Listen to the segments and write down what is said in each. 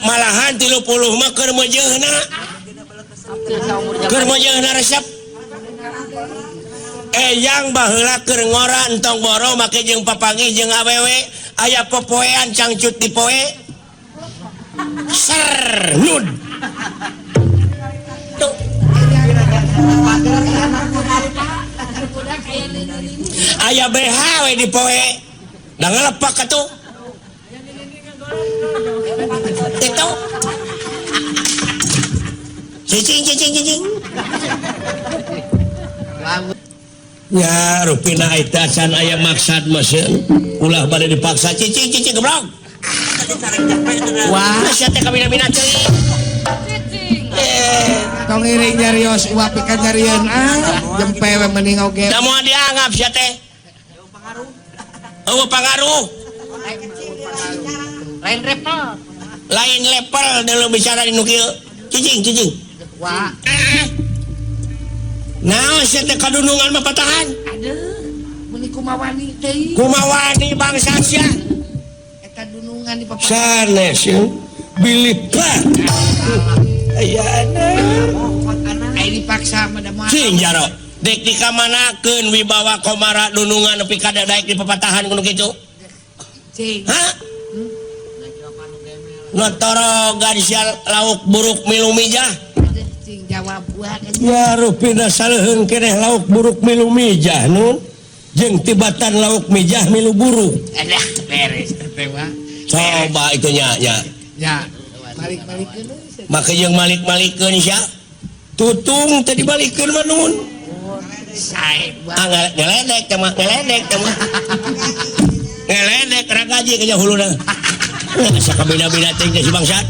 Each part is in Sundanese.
Malahan 30 mah keur meujeuhna. Keur meujeuhna resep. Eyang baheula keur ngora entong boro make jeung papanggih jeung awewe aya popoean cangcut di poe. Ser nud. Tuh. Aya BH we di poe. Da ngelepak atuh. Itu. Cicing cicing cicing. Ya rupina eta can aya maksad mah ulah bade dipaksa cicing cicing goblok. Wah, sia teh kabina-bina ceuing. Cicing. Tong ngiring nyarios uap pikan nyarieun ah jempe we mending oge. Da moal dianggap sia teh. Eueuh pangaruh. Lain level. Lain level dalam bicara di nu kieu. Cicing cicing. Wah. Nah, sia teh kadunungan mah patahan. Aduh, meuni kumawani teuing. Kumawani bangsa sia. Eta dunungan di papatahan. Sanes ye. Bilih pak. Ayana. Ai dipaksa mah da moal. Cing jaro. Dek dikamanakeun wibawa komara dunungan nepi ka daek di papatahan kudu kitu. Cing. Hah? Notorogan sia lauk buruk milu mijah. Cing jawab buah kan. Ya rupina saleuheung keneh lauk buruk milu mijah nun. Jeung tibatan lauk mijah milu buruk. Alah beres teh mah. Coba itu nya nya. Ya, balik-balikeun we. Make jeung malik-malikeun sia. Tutung teh dibalikeun mah nun. Sae buah. Ah, ngeledek teh mah, ngeledek teh mah. Ngeledek ragaji ke huluna. Asa kabeda-beda teh si bangsat.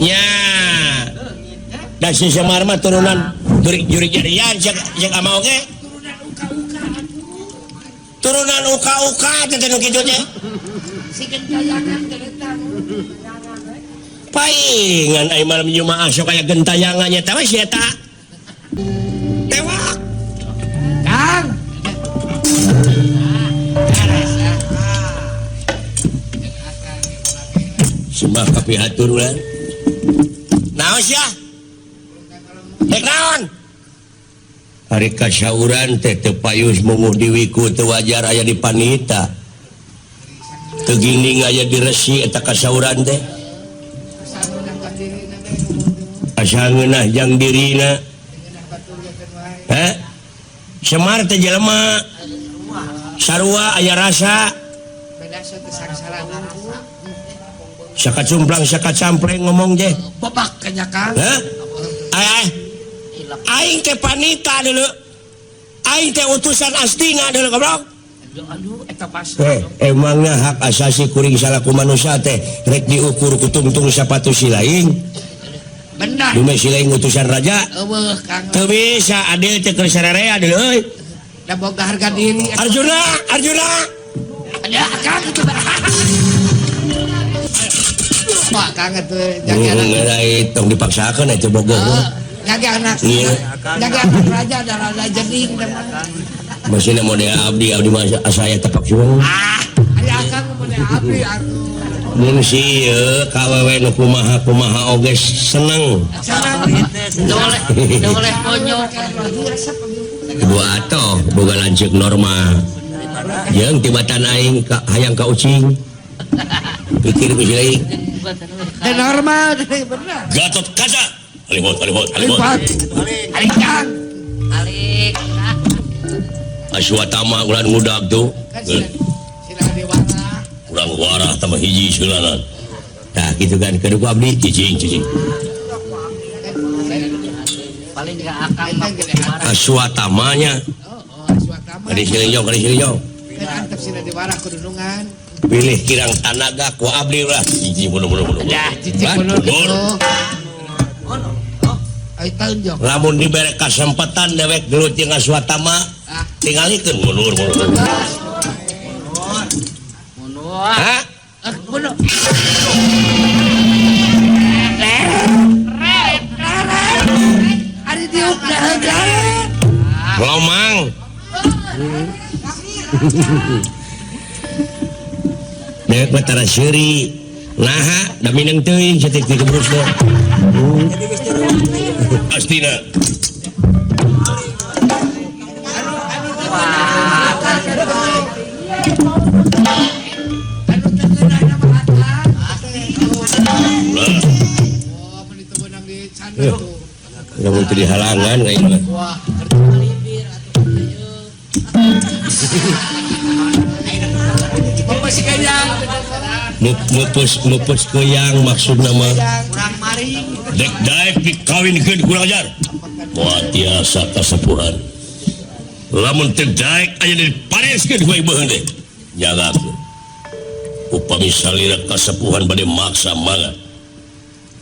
Nya. Dan si Semar mah turunan jurik jarian cek ama oge. Turunan uka-uka teh nu kitu teh. Si gentayangan teh eta. Paingan ai malam Jumaah sok aya gentayangan nya teh si eta. Tewak. Kang. Sumpah kapihatur ulah. Naon sia? Dek naon? Ari kasauran teh teu payus munguh diwiku teu wajar aya di panita. Teu ginding aya di resi eta kasauran teh. Asa ngeunah jang dirina. Hah? Semar teh jelema. Sarua aya rasa. Saka cumplang saka campleng ngomong teh. Bobak kenyakan. Hah? Ai aing teh panita dulu. Aing teh utusan Astina dulu goblok. Aduh eta pas. Emangnya hak asasi kuring salaku manusia teh rek diukur ku tungtung sapatu si lain. Benar. Dume si lain utusan raja. Eueuh Kang. Teu bisa adil teh keur sararea adil euy. Da boga harga diri. Arjuna, Arjuna. Ada Kang itu. Pak Kang atuh jaga anak. Tong dipaksakeun atuh bogoh. Jaga anak. Jaga anak raja da raja jeding teh mah. Masih mode abdi abdi mah saya tepak suung. Ah, aya Akang mode abdi atuh. Mun si ieu ka wewe nu kumaha kumaha oge seneng. Seneng. Doleh konyol. Kedua atoh boga lanceuk normal. Jeung tibatan aing ka hayang ka ucing. Pikir ku si lain. Teu normal teh bener. Gatot Kaca. Alimot alimot alimot. Alik Kang. Alik. Aswatama ulan ngudag tuh. Kurang warah tambah hiji seulanan. Tah kitu kan keur ku abdi cicing cicing. Paling enggak akang mah Aswatamanya. Heeh, Aswatama. Kadi silinjong, kadi silinjong. Kan antep sina dewara kudunungan. Pilih kirang tanaga ku abdi ulah cicing mundur mundur mundur. Dah cicing mundur. Ai taun jong. Lamun dibere kasempatan dewek gelut jeung Aswatama, tingalikeun mundur mundur. Mundur. Hah? Mundur. Ari diuk dah. Lomang. Dewek mah tara seuri. Naha da mineng teuing saeutik ti kebrus mah. Pastina. Lamun teu dihalangan ka ieu mah. Mupus keyang maksudna mah. Dek daek dikawinkeun kurang ajar. Moal tiasa kasepuhan. Lamun teu daek aya dipareskeun ku ieu teh. Jagakeun. Upami salira kasepuhan bade maksa mangga.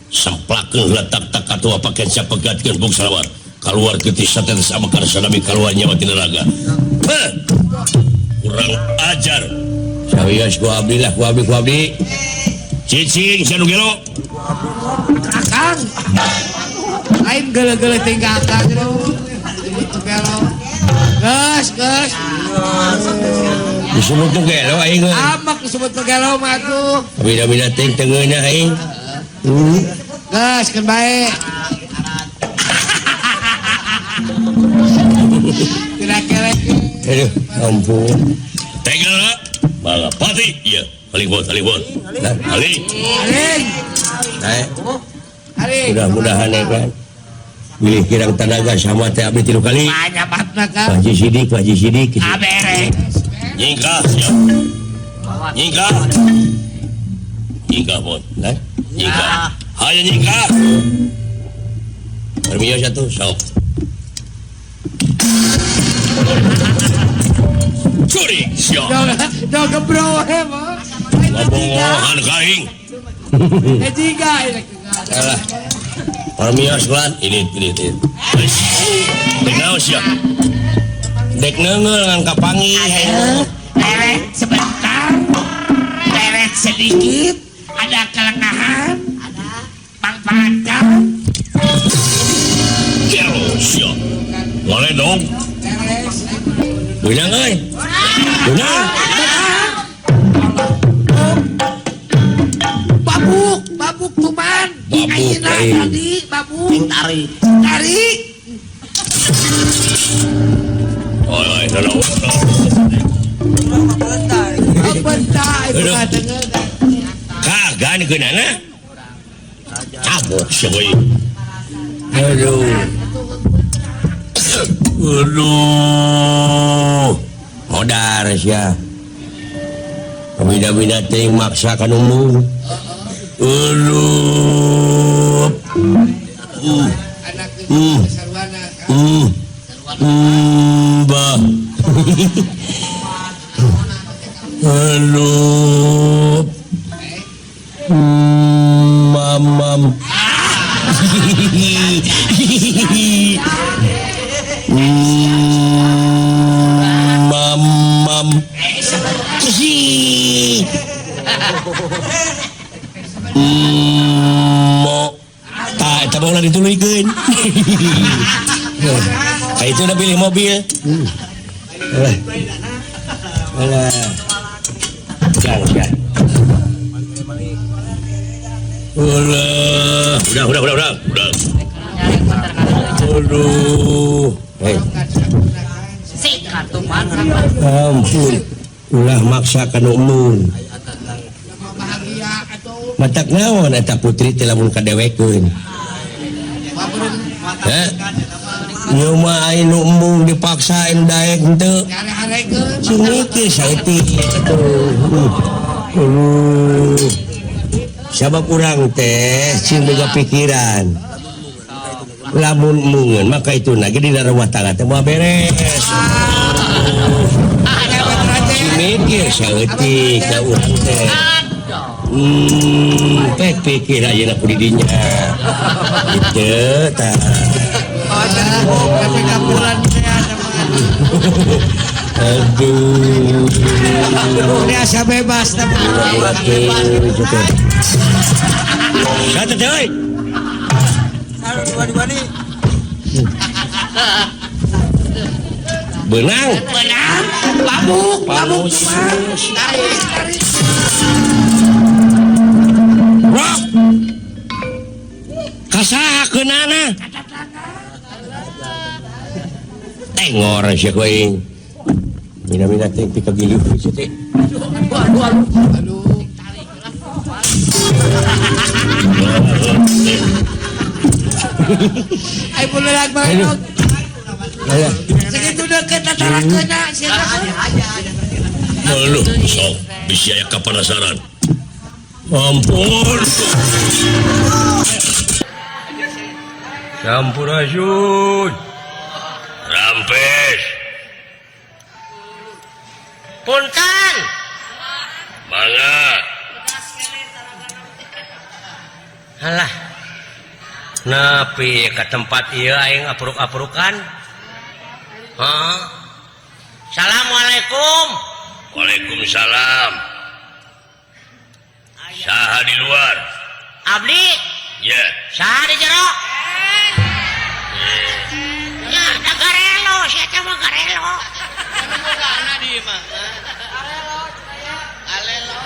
Semplakeun letak-tak atawa pakai sapegatkeun bung salawat. Kaluar ti satetes amekar sanami kaluar nyawa ti neraka. Heh. Kurang ajar. Sawios ku abdi lah, ku abdi ku abdi. Cicing sia nu gelo. Akang. Lain geuleuh-geuleuh tinggal akang itu gelo. Geus, geus. Disebut nu gelo aing. Amak disebut nu gelo mah atuh. Bida-bida teuing teu ngeunah aing. Geus keun bae. Tidak kelek. Aduh, ampun. Tega Balapati, iya. Aling bot, aling bot. Aling. Aling. Nah, mudah-mudahan ya kan. Milih kirang tenaga sama teh abdi 3 kali. Banyak batna kan. Pak Haji Sidik, Pak Haji Sidik. Aberes. Nyingkah siap. Nyingkah. Nyingkah bot. Nah, nyingkah. Hayo nyingkah. Permiyo satu, sok. Curi siap. Dong gebro he mah. Ngabongohan ka aing. Eh jiga Alah. Permios lan ini. Dek naon sia? Dek neungeul ngan kapanggih. Leret sebentar. Leret sedikit, ada kelengahan. Ada. Pangpangan. Gelo sia. Ngaledong. Beunang euy. Beunang. Babuk, babuk tuman. Babuk tadi, babuk. Tarik. Tarik. Oi, oi, no. Bentar, itu kagan keunana. Cabok sia euy. Aduh. Aduh. Modar sia. Bida-bida teuing maksa ka nu. Aduh. Bah. Aduh. Mamam. Mamam. Mo. Tah eta mah ulah dituluykeun. Ka itu udah pilih mobil. Alah. Alah. Jangan. Udah. Aduh. Hei. Ampun. Ulah maksa ka nu emun. Matak naon eta putri teh lamun kadewekeun. Heh. Ieu mah aya nu embung dipaksa anu daek henteu. Cing mikir saeutik atuh. Aduh. Sabab urang teh cing boga pikiran. Lamun embungeun maka itu na ge dina rumah tangga teh moal beres. Cing mikir saeutik ka urang teh. Pek pikir ayeuna ku di dinya. Gitu tah. Aduh. Ini asa bebas tapi. Satu teh euy. Benang. Benang. Babuk, babuk. Tarik, tarik. Tatarakeunana. Tengor sia ku aing. Mina-mina teh pikagiliw sia teh. Aduh. Ai bulelag bae. Segitu deket tatarakeunna sia. Aduh, sok bisi aya kapanasaran. Ampun. Sampurasun. Rampes. Punten. Mangga. Alah. Napi ka tempat ieu aing apruk-aprukan. Hah? Assalamualaikum. Waalaikumsalam. Saha di luar? Abdi. Ya. Saha di jero? Ya, da garelo, sia teh mah garelo.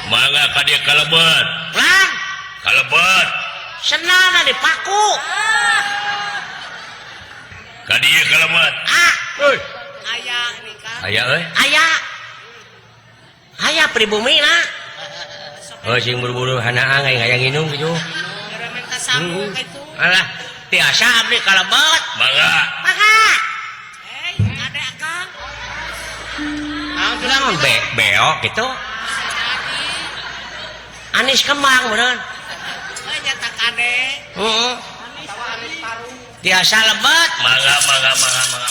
Mangga ka dieu kalebet. Lan, kalebet. Senana dipaku. Ka dieu kalebet. Ah. Euy. Aya nikah. Aya euy. Aya. Aya pribumi na. Oh, sing buru-buru hanaang aing hayang nginum kitu. Alah, tiasa abdi kalebet. Mangga. Mangga. Eh, ade akang. Naon beok gitu. Anis kembang bener. Heuh nyata kade. Heeh. Atawa anis paru. Tiasa lebet. Mangga mangga mangga mangga.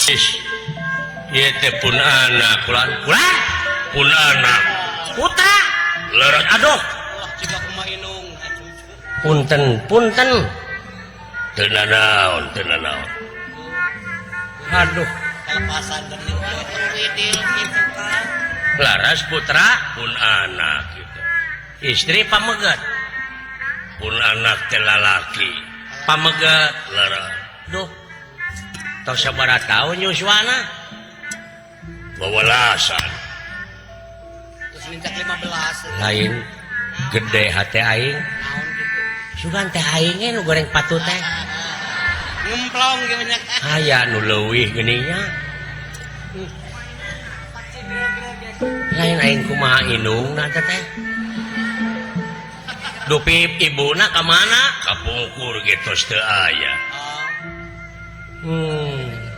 Ieu teh pun anak kulan. Kulan? Pun anak. Putra. Lerat aduh. Punten, punten. Teu nanaon, teu nanaon. Aduh. Laras putra pun anak gitu. Istri pameget. Pun anak teh lalaki. Pameget laras. Duh. Tos sabaraha taun yuswana? Wawalasan. Terus minta 15. Lain gede hate aing. Sugan teh aing nu goreng patut teh. Ngemplong ge banyak. Aya nu leuwih geuning nya. Lain aing kumaha indungna teh. Dupi ibuna ka mana? Kapungkur ge tos teu aya.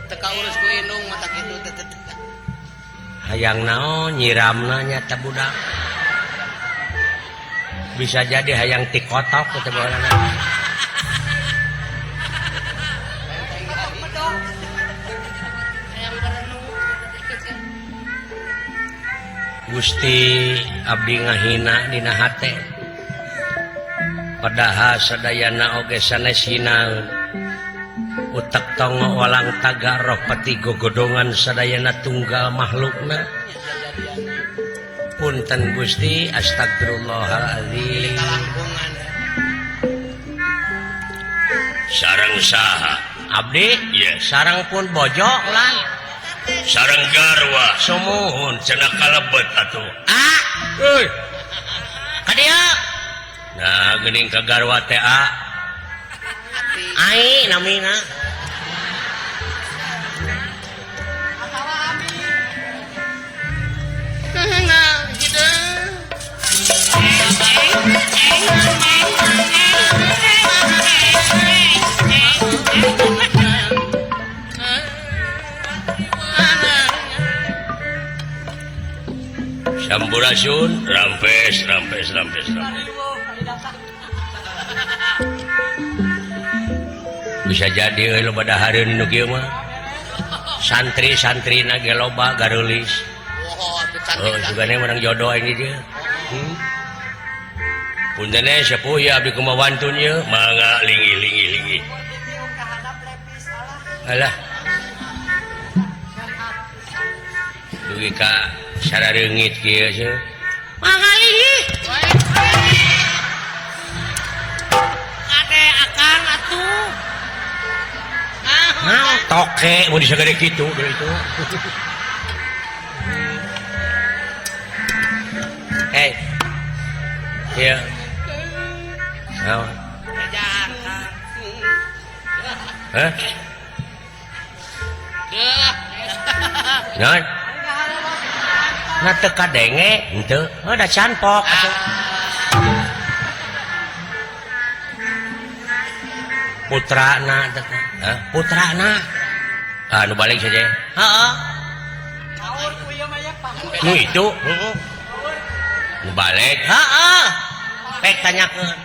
Teu kaurus ku indung mah tak kitu teh. Hayang naon nyiramna nya teh budak. Bisa jadi hayang tikotok teh baheulana. Gusti abdi ngahina dina hate. Padahal sadayana oge sanes hinaeun. Utek tongo walang taga roh peti gogodongan sadayana tunggal makhlukna. Punten Gusti, astagfirullahaladzim. Sareng saha? Abdi? Iya. Sareng pun bojo lan. Sareng garwa. Sumuhun cenah kalebet atuh. Ah, euy. Ka dieu. Nah, geuning ka garwa teh a. Ai namina. Sampurasun, rampes, rampes, rampes, rampes. Bisa jadi euy loba dahareun nu kieu mah. Santri-santrina ge loba gareulis. Oh, sugane menang jodoh aing di dieu. Punten sepuh ya abdi kumaha wantun ieu, mangga linggih linggih linggih. Alah. Dugi ka sarareungit kieu cenah. Mangga linggih. Kade akang atuh. Nah, toke mun disagede kitu deui itu. Hei. Iya. Naon? Hah? Naon? Na teu kadenge henteu. Heuh da canpok atuh. Putrana teh. Hah? Putrana. Ah nu balik saja. Heeh. Nu itu, heeh. Nu balik. Heeh. Pek tanyakeun.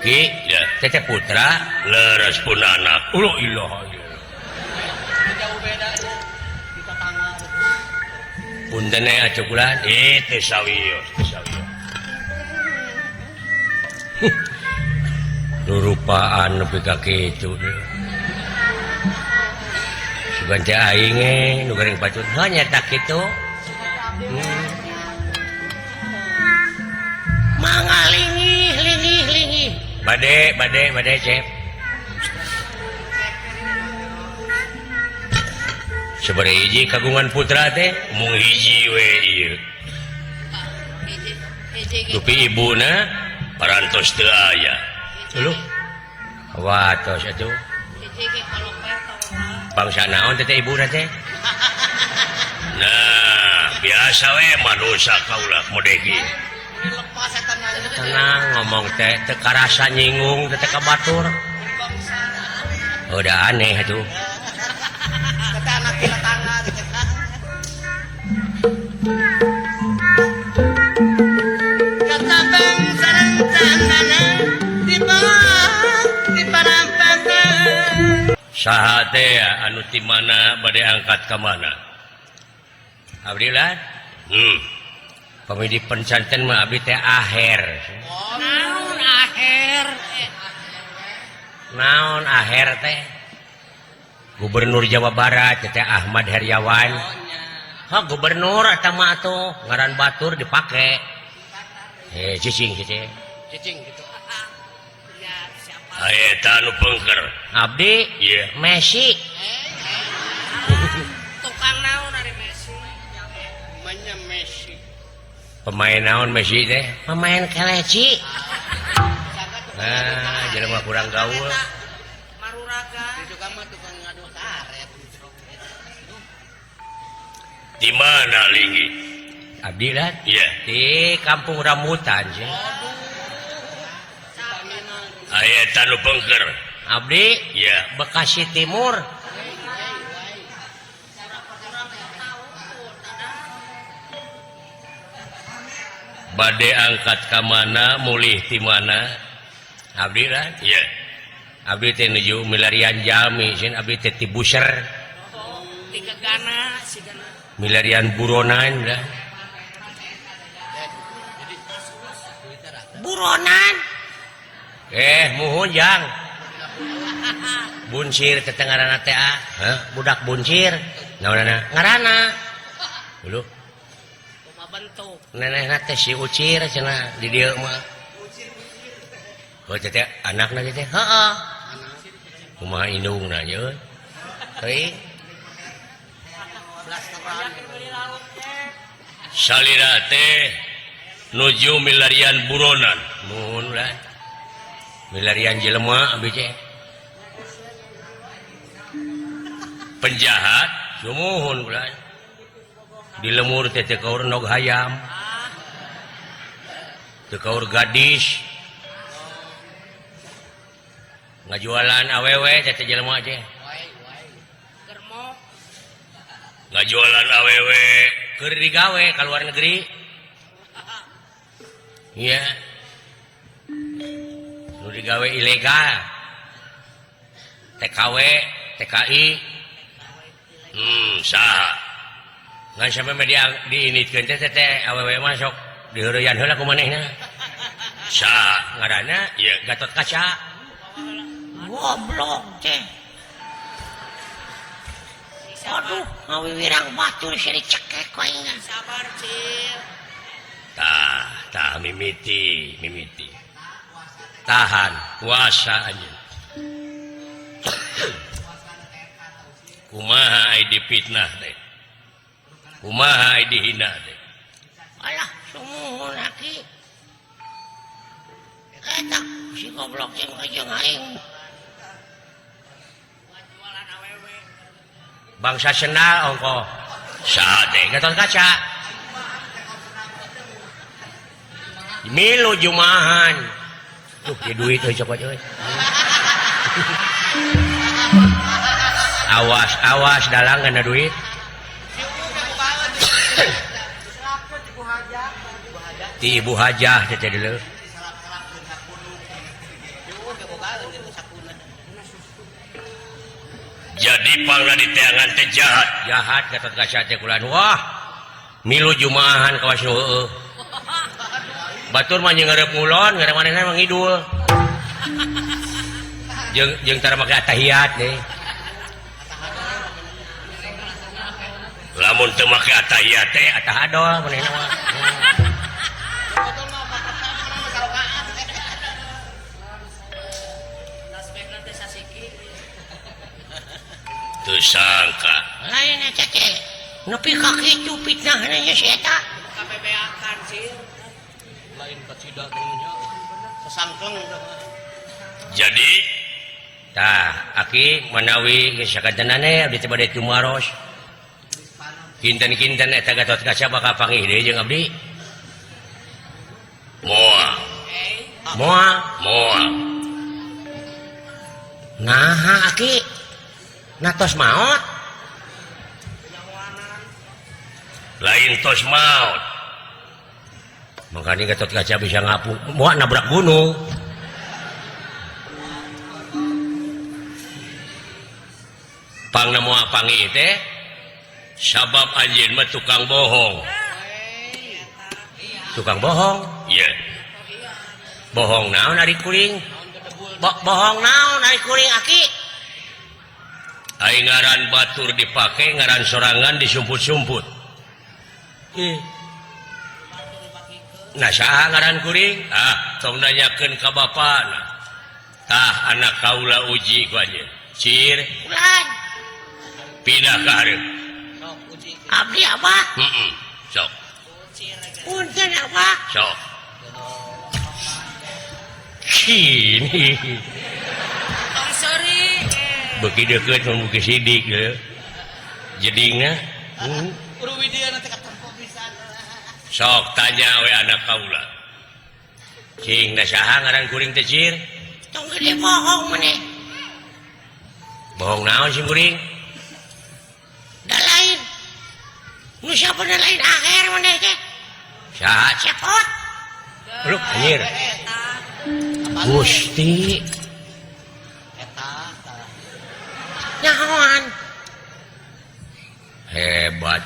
Ki, ya, teteh putra leres pun anak. La ilaha illallah. Punten atuh kula, teu sawios, teu sawios. Rurupaan nepi ka kitu. Sugan teh aing nu goreng batur. Heuh nya tak kitu. Mangga lingih lingih lingih. Bade bade bade cep. Sabaraha hiji kagungan putra teh mung hiji we ieu. Dupi ibuna parantos teu aya. Lho. Watos atuh. Bangsa naon teh ibuna teh? Nah, biasa we manusia kaula modegi. Tenang ngomong teh teu karasa nyinggung teh ka batur. Udah aneh atuh. Saha teh anu ti mana bade angkat ka mana? Abdi lah. Pami di pencanten mah abdi teh aher. Naon aher? Naon aher teh? Gubernur Jawa Barat teh Ahmad Heryawan. Ha gubernur eta mah atuh ngaran batur dipake. Cicing cicing. Cicing gitu. Eta nu pengker. Abdi ieu Messi. Tukang naon ari Messi? Manya Messi. Pemain naon Messi teh? Pemain keleci. Nah, jelema kurang gaul. Maruraga. Juga mah tukang ngadu karet. Di mana lingi? Abdi lah. Iya. Di Kampung Rambutan sih. Eta nu pengker. Abdi ya Bekasi Timur. Bade angkat ka mana mulih ti mana? Abdi lah. Iya. Abdi teh nuju milarian jami sieun abdi teh ti Buser. Ti Gagana sigana. Milarian buronan lah. Buronan. Muhun jang. Buncir teh ngaranna teh ah. Heuh, budak buncir. Naonana? Ngaranna. Uluh. Kumaha bentuk? Nenehna teh si Ucir cenah di dieu mah. Heuh teh anakna teh heeh. Kumaha indungna ye? Teuing. Salira teh nuju milarian buronan. Muhun lah. Milarian jelema abdi teh. Penjahat sumuhun ulah. Di lemur teh teu kaur nog hayam. Teu kaur gadis. Ngajualan awewe teh teh jelema teh. Ngajualan awewe keur digawe ka luar negeri. Iya. Nu digawe ilegal. TKW, TKI. Saha. Ngan sampe media diinitkeun teh teh awewe mah sok diheureyan heula ku manehna. Saha ngaranna? Ieu Gatot Kaca. Goblok teh. Aduh, ngawiwirang batur sia dicekek ku aing. Sabar, Cil. Tah, tah mimiti, mimiti. Tahan puasa anjeun. Kumaha ai dipitnah teh? Kumaha ai dihina teh? Alah, sumuhun aki. Eta si Goblok jeung jeung aing. Bangsa sendal ongko. Saha teh Gatot Kaca. Milu jumahan. Tuh ieu duit euy cokot euy. Awas awas dalang ngana duit. Ti Ibu Hajah teh deuleu. Jadi pangna diteangan teh jahat. Jahat Gatot Kaca teh kulan. Wah. Milu jumahan kawas nu heueuh. Batur mah jeung ngareup ngulon, ngareup manehna mah ngidul. Jeung jeung tara make atahiyat deh. Lamun teu make atahiyat teh atahadol manehna mah. Teu sangka. Lain eta teh. Nepi ka kitu fitnahna nya si eta. Kabebeakan sih. Lain kacida teh sasangkleng. Jadi tah aki manawi geus sakantenane abdi teh bade tumaros. Kinten-kinten eta Gatot Kaca bakal panggih deui jeung abdi. Moal. Moal, moal. Naha aki? Natos maot? Lain tos maot. Makanya Gatot Kaca bisa ngapung, moal nabrak gunung. Pangna moal panggih teh sabab anjeun mah tukang bohong. Tukang bohong? Iya. Bohong naon ari kuring? Bohong naon ari kuring aki? Ai ngaran batur dipake, ngaran sorangan disumput-sumput. Nah saha ngaran kuring? Ah, tong nanyakeun ka bapana. Tah anak kaula uji ku anjeun. Cir. Ulan. Pindah ka hareup. Sok uji. Abdi abah. Heeh. Sok. Punten abah. Sok. Kini. Tong seuri. Beuki deukeut mun beuki sidik deui. Jedingna. Sok tanya we anak kaula. Cing da saha ngaran kuring teh cir? Tong gede bohong maneh. Bohong naon sing kuring? Da lain. Nu sabenerna lain akhir maneh teh. Saha? Cepot. Lu anjir. Gusti. Eta. Nyahoan. Hebat.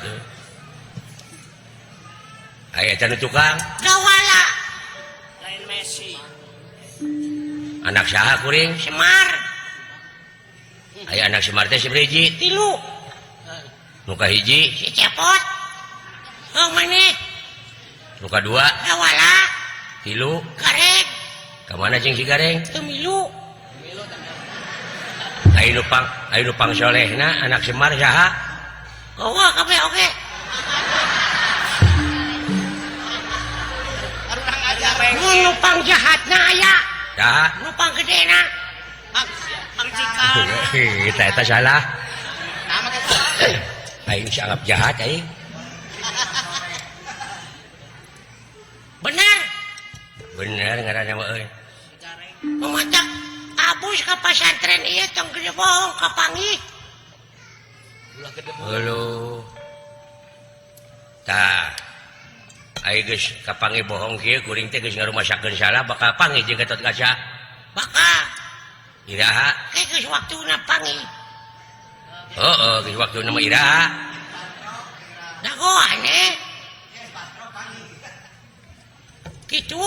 Aya can tukang. Gawala. Lain Messi. Anak saha kuring? Semar. Aya anak Semar teh sabaraha? 3. Nu kahiji si Cepot. Oh maneh. Nu kadua Gawala. 3. Gareng. Ka mana jeung si Gareng? Teu milu. Aya nu pang solehna anak Semar saha? Gowa kabeh oge. Nu pang jahatna aya. Saha? Nu pang gedena. Pang cikar. Eta eta salah. Aing geus anggap jahat aing. Bener. Bener ngaranna mah euy. Mamatak abus ka pasantren ieu tong gede bohong ka panggih. Halo. Tah. Ai geus kapanggih bohong kieu kuring teh geus ngarumasakeun salah bakal panggih jeung Gatot Kaca. Bakal. Iraha? Ke geus waktuna panggih. Heeh, geus waktuna mah iraha. Dagoan eh. Kitu.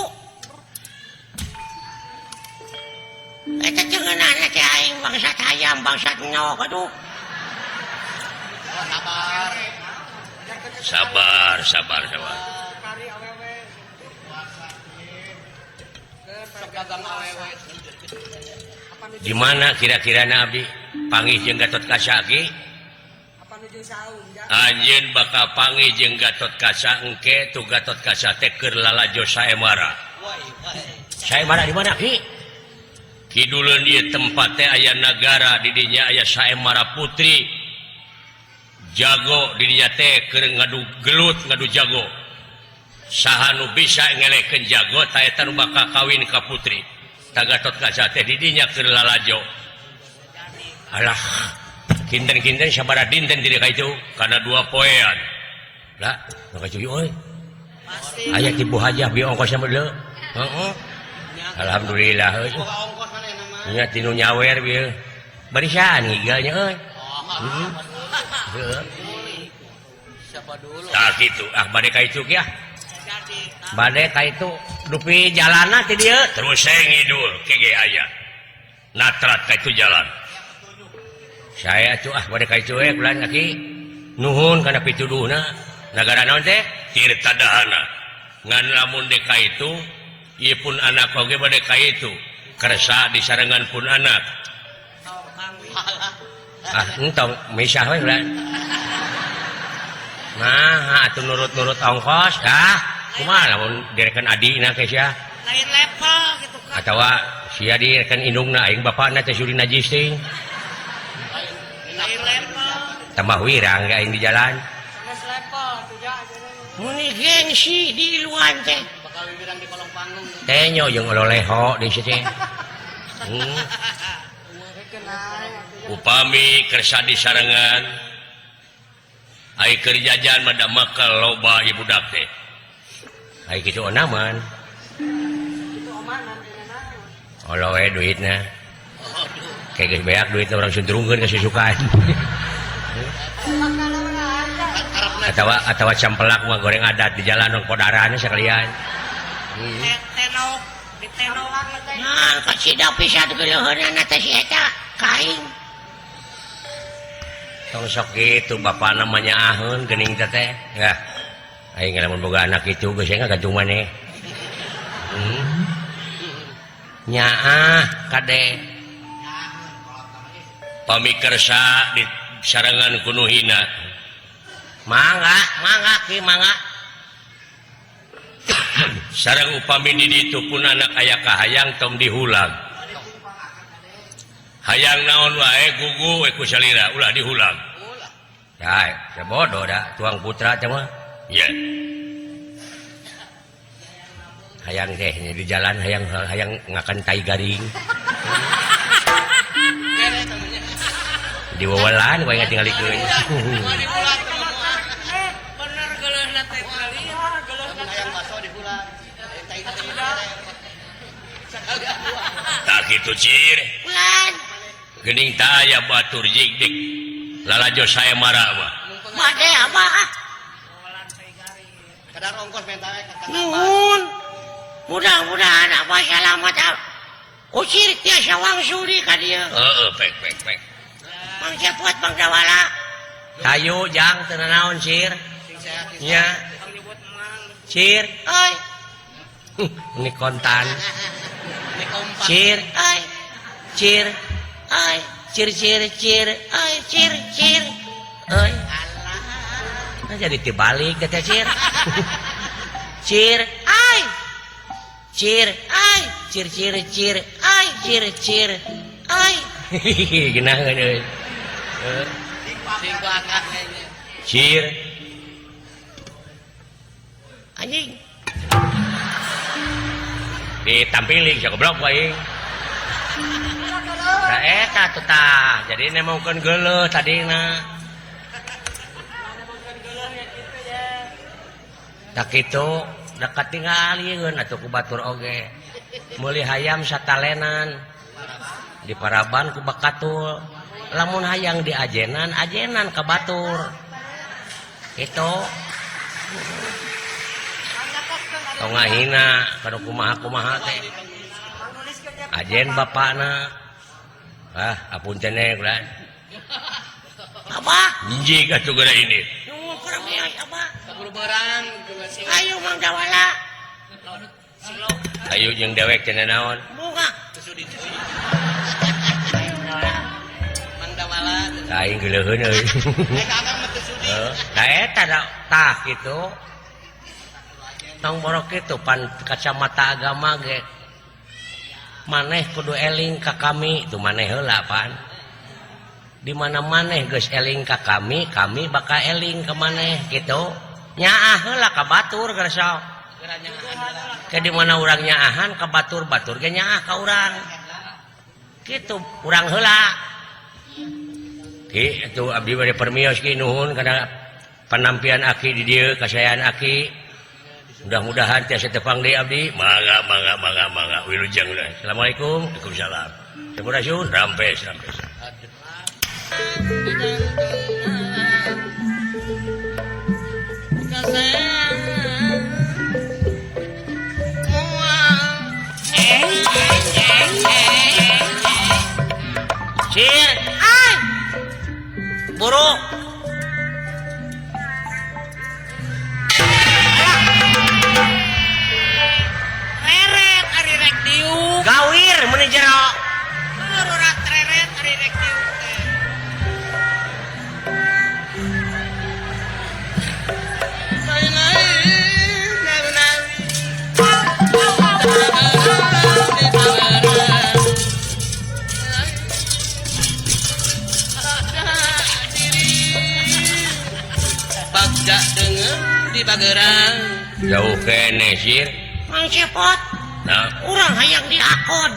Eta teh ngeunahna teh aing bangsat hayam bangsat nyok aduh. Sabar. Sabar, sabar, sabar. Di mana kira-kira Nabi panggih jeung Gatot Kaca ki? Anjeun bakal panggih jeung Gatot Kaca engke tu Gatot Kaca teh keur lalajo Saemara. Saemara di mana ki? Kiduleun ieu tempat teh aya nagara di dinya aya Saemara Putri. Jago di dinya teh keur ngadu gelut ngadu jago. Saha nu bisa ngelehkeun jago ta eta nu bakal kawin ka putri. Ta Gatotkaca teh di dinya keur lalajo. Alah, kinten-kinten sabaraha dinten di ka itu kana dua poean. Lah, nu ka itu euy. Aya ti Bu Hajah bi ongkosna mah deuleu. Heeh. Alhamdulillah euy. Nya tinu nyawer bieu. Barisan ngigalnya euy. Heeh. Heeh. Tah kitu, ah bade ka itu ge ah. Bade ka itu dupi jalanna ti dieu terus saya ngidul kege aya. Natrat ka itu jalan. Saya tuh ah bade ka itu we bulan kaki. Nuhun kana pituduhna. Nagara naon teh? Tirta Dahana. Ngan lamun dek ka itu ieu pun anak oge bade ka itu. Kersa disarengan pun anak. Ah entong misah we bulan. Nah, atuh nurut-nurut ongkos dah. Kumaha lamun direken adina ke sia? Lain level gitu kan. Atawa sia direken indungna aing bapakna teh suri najis teuing. Lain level. Tambah wirang ge aing di jalan. Geus level atuh ja. Muni gengsi di luan teh. Bakal wirang di kolong panggung. Tenyo jeung ololeho di situ. Upami kersa disarengan ai keur jajan mah da makal loba ieu budak teh. Ai kitu onaman. Olo we duitna. Kayak geus beak duitna urang suntrungkeun ka susukan. Atawa campelak mah goreng adat di jalan nong podaran sekalian. Tenok, di tenok. Nah, kasida pisan geuleuheunana teh si eta ka aing. Tong sok kitu bapak namanya ahun geuning teh teh. Yah. Aing lamun boga anak kitu geus ngagantung maneh. Nyaah kade. Pamikersa di sarengan kuno hina. Mangga, mangga ki mangga. Sareng upami di ditu pun anak aya kahayang tong dihulag. Hayang naon wae gugu we ku salira ulah dihulag. Ya, ya bodoh dah tuang putra teh mah. Ya. Hayang teh di jalan hayang hayang ngakan tai garing. Diwewelan we ngatingalikeun. Bener geuleuhna teh kali. Hayang baso dihulag. Tai teh. Tah kitu cir. Ulan. Geuning tah aya batur jigdik. Lalajo saya marah mah. Bade abah. Kadar ongkos menta we ka. Nuhun. Mudah-mudahan abah salamat. Usir tiasa wangsuli ka dieu. Heeh, pek pek pek. Mang cepot Mang Dawala. Hayu jang teu nanaon sir. Nya. Sir, euy. Ini kontan. Cir, euy. Cir, euy. Cir cir cir, euy cir cir. Euy. Nah, jadi dibalik teh cir. Cir, euy. Cir, euy. Cir cir cir, euy cir cir, euy. Geunaheun euy. Cir. Anjing. Ditampiling sia goblok aing. Nah eta tuh tah, jadi nemongkeun geuleuh tadina. Tak kitu dekat tingalieun atuh ku batur oge. Meuli hayam satalenan. Di paraban ku bakatul. Lamun hayang diajenan, ajenan ka batur. Kitu. Tong ngahina kana kumaha-kumaha teh. Ajen bapakna. Ah, apunten we ulah. Abah, Injing atuh geura ini. Nuhun kurang mios abah. Kaburu berang Ayo Mang Dawala. Ayo jeung dewek teh naon? Bunga. Ayo Dawala. Mang Dawala. Aing geuleuheun euy. Eh kakang mah teu sudi. Nah eta tah kitu. Tong borok kitu pan kacamata agama ge. Maneh kudu eling ka kami itu maneh heula pan. Di mana maneh geus eling ka kami, kami bakal eling ka maneh gitu. Nyaah heula ka batur geus. Ke di mana urang nyaahan ka batur, batur ge nyaah ka urang. Gitu, urang heula. Ki atuh abdi bade permios ki nuhun kana panampian aki di dieu kasayaan aki. Mudah-mudahan tiasa tepang deui abdi. Mangga mangga mangga mangga wilujeng. Assalamualaikum. Waalaikumsalam. Sampurasun, rampes rampes. Cir, ay, buruk. Reret ari rek diuk. Gawir meuni jero. Urat reret ari rek diuk teh. Bagja deungeun di Bagerang. Jauh kene sir. Mang Cepot. Nah, urang hayang diakon.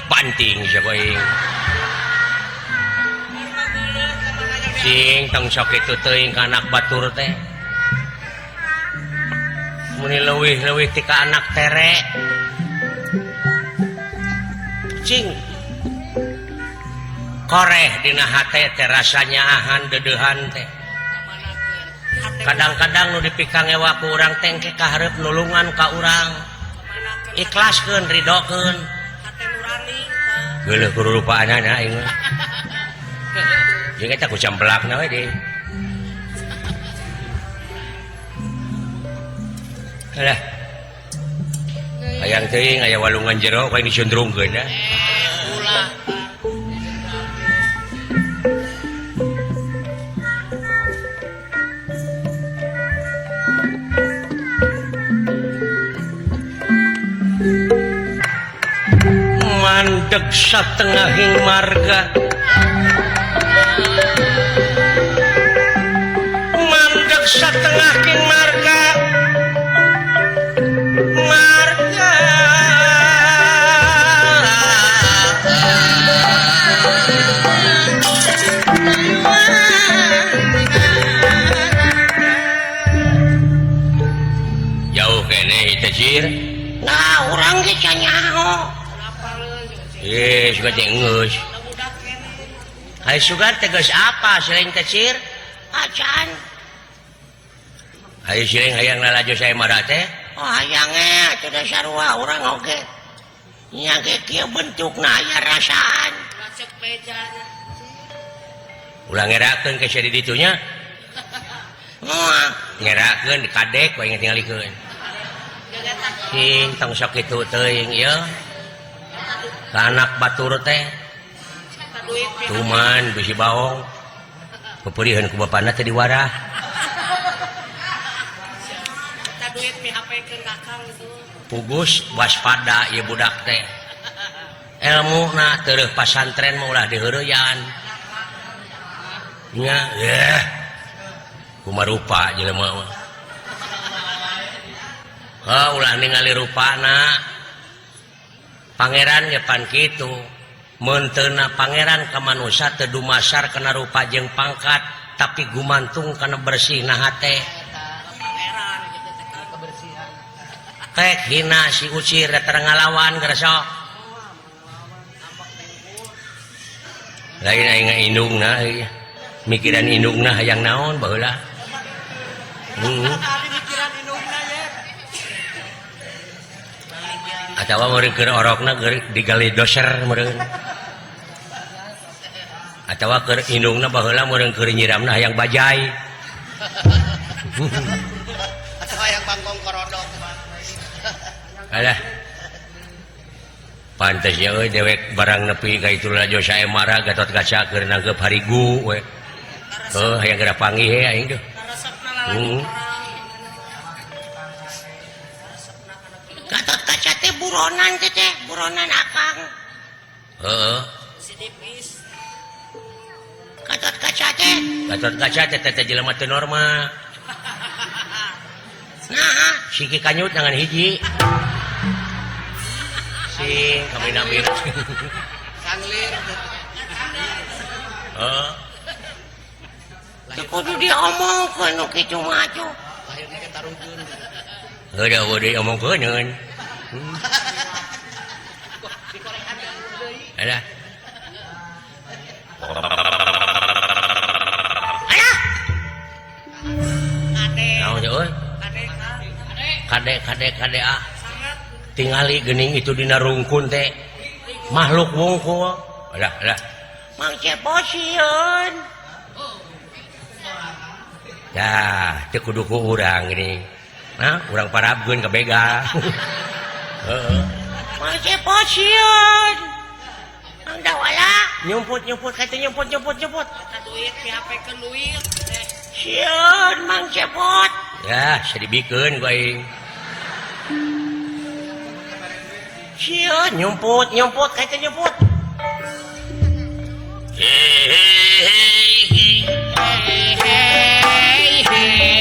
Panting siapa aing. Sing tong sok kitu teuing ka anak batur teh. Muni leuwih-leuwih ti ka anak tere. Cing. Koreh dina hate teh rasa nyaahan deudeuhan teh. Kadang-kadang nu dipikangewa ku urang teh engke kahareup nulungan ka urang. Ikhlaskeun, ridokeun. Hate nurani. Geuleuh kudu rupaanana aing mah. Jeung eta ku camblakna we deui. Alah. Hayang teuing aya walungan jero kayak dicundrungkeun dah. Ulah. Mandeg satengahing marga. Mandeg satengahing marga. Marga. Jauh kene ieu sir. Nah, urang ge canyaho. Sugan teh geus. Ai sugan teh geus apa sering teh sir? Acan. Ai sering hayang lalajo saya marah teh? Oh hayang ge teu sarua urang oge. Nya ge kieu bentukna aya rasaan. Lacek mejana. Ulah ngerakeun ke sia di ditu nya. Moal ngerakeun kadek we tingalikeun. Sing tong sok kitu teuing ieu. Ka anak batur teh tuman bisi baong peperihan ku bapana teh diwarah. Pugus waspada ieu budak teh. Elmuna tereuh pasantren mah ulah diheureyan. Nya eh kumarupa jelema mah. Heuh ulah ningali rupana. Pangeran ge pan kitu. Meunteuna pangeran ka manusa teu dumasar kana rupa jeung pangkat, tapi gumantung kana bersihna hate. Tek hina si ucir datang ngalawan geus. Lain aing indungna euy. Mikiran indungna hayang naon baheula. Atawa meureun keur orokna keur digali doser meureun. Atawa keur indungna baheula meureun keur nyiramna hayang bajai. Atawa hayang bangkong korodok. Alah. Pantes ya euy dewek barang nepi ka itu lalajo sae marah Gatot Kaca keur nangkep harigu we. Heuh hayang geura panggih he aing teh. Gatot Kaca teh buronan teh teh, buronan akang. Heeh. Sidipis. Gatot Kaca teh. Gatot Kaca teh teh jelema teu normal. Nah, siki kanyut tangan hiji. Sing kami-nami. Sanglir. Heeh. Teu kudu diomongkeun nu kitu mah atuh. Lahirna ge tarugeun. Heuh da eueuh diomongkeun. Alah. Alah. Kade. Naon teh euy? Kade. Kade kade kade ah. Tingali geuning itu dina rungkun teh. Makhluk wungkul. Alah alah. Mang Cepot sieun. Dah, teu kudu ku urang geuning. Nah, urang parabkeun ka begal. Heeh. Mang Cepot sieun. Mang Dawala nyumput nyumput ka teh nyumput nyumput nyumput. Ka duit dihapekeun duit. Sieun Mang Cepot. Ya, sadibikeun ku aing. Sieun nyumput nyumput ka teh nyumput. Hei hei hei. Hei hei hei.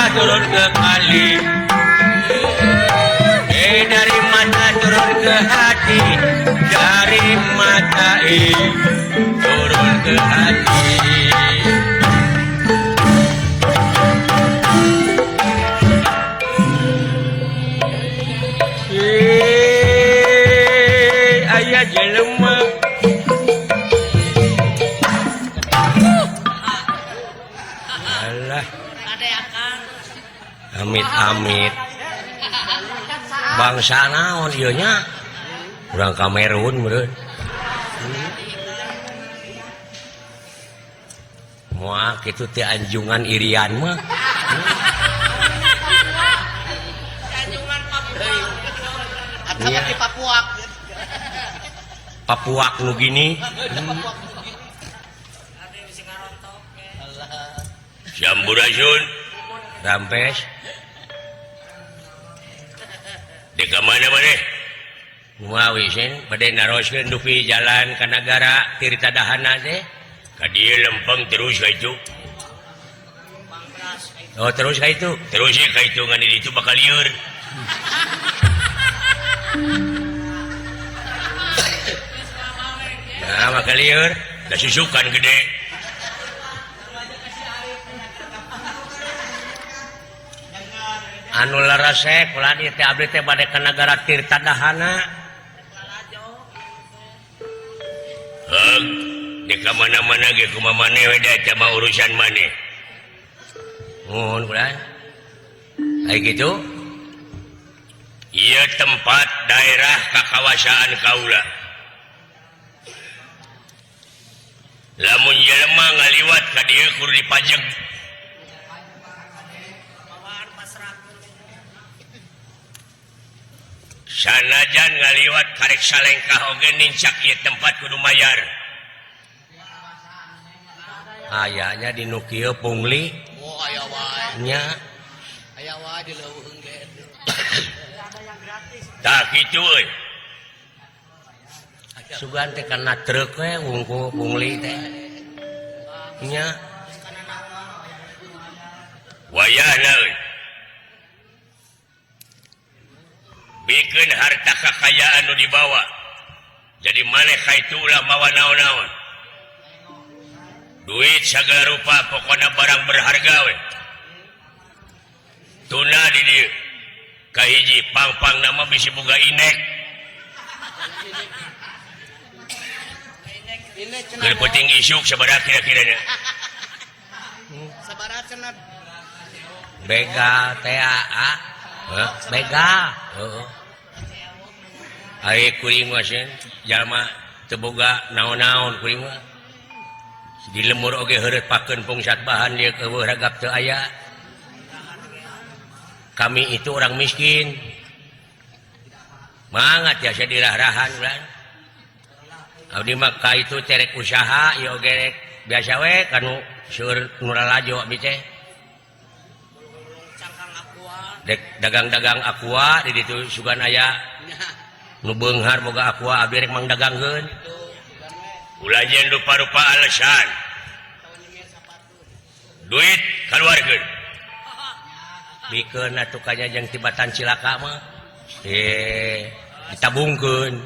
Turun ke kali, dari mata turun ke hati, dari mata turun ke hati. Ayah jelema. Alah. Amit-amit bangsa naon ieu nya urang Kamerun meureun. Moal kitu teh anjungan Irian mah. Anjungan Papua. Atawa di Papua. Papua nu gini. Sampurasun. Rampes. Deka mana maneh? Kumaha sing bade naroskeun dupi jalan ka nagara Tirta Dahana teh? Ka dieu lempeng terus ka itu. Oh terus ka itu. Terus ka itu ngan di ditu bakal lieur. Nah bakal lieur, da susukan gede. Anu larasek ulah ieu teh abdi teh bade ka nagara Tirta Dahana. Heug, di ka mana-mana ge kumaha maneh we da eta mah urusan maneh. Nuhun ulah. Ai kitu. Ieu tempat daerah kakawasaan kaula. Lamun jelema ngaliwat ka dieu kudu dipajeg. Sanajan ngaliwat karek salengkah oge nincak ieu tempat kudu mayar. Ayanya di nu kieu pungli. Oh aya wae. Nya. Aya wae di leuweung ge. Tah kitu euy. Sugan teh kana truk we wungku pungli teh. Nya. Wayahna euy. Bikin harta kekayaan nu dibawa. Jadi maneh ka itu ulah mawa naon-naon. Duit segala rupa pokona barang berharga we. Tuna di dieu. Kahiji pang-pang nama bisi boga inek. Keur penting isuk sabaraha kira-kiranya. Sabaraha cenah? Begal TAA. Heuh, begal. Heuh. Ari kuring mah sieun jalma teu boga naon-naon kuring mah. Di lemur oge heureut pakeun pungsat bahan ieu eueuh ragap teu aya. Kami itu orang miskin. Mangat ya dirah-rahan ulah. Abdi mah ka itu terek usaha ieu oge rek biasa we kanu seueur nu lalajo abdi teh. Dek dagang-dagang aqua di ditu sugan aya nu beunghar boga aqua abdi rek mangdagangkeun. Ulah jeung rupa-rupa alasan. Duit kaluarkeun. Bikeun atuh ka jeung tibatan cilaka mah. Ditabungkeun.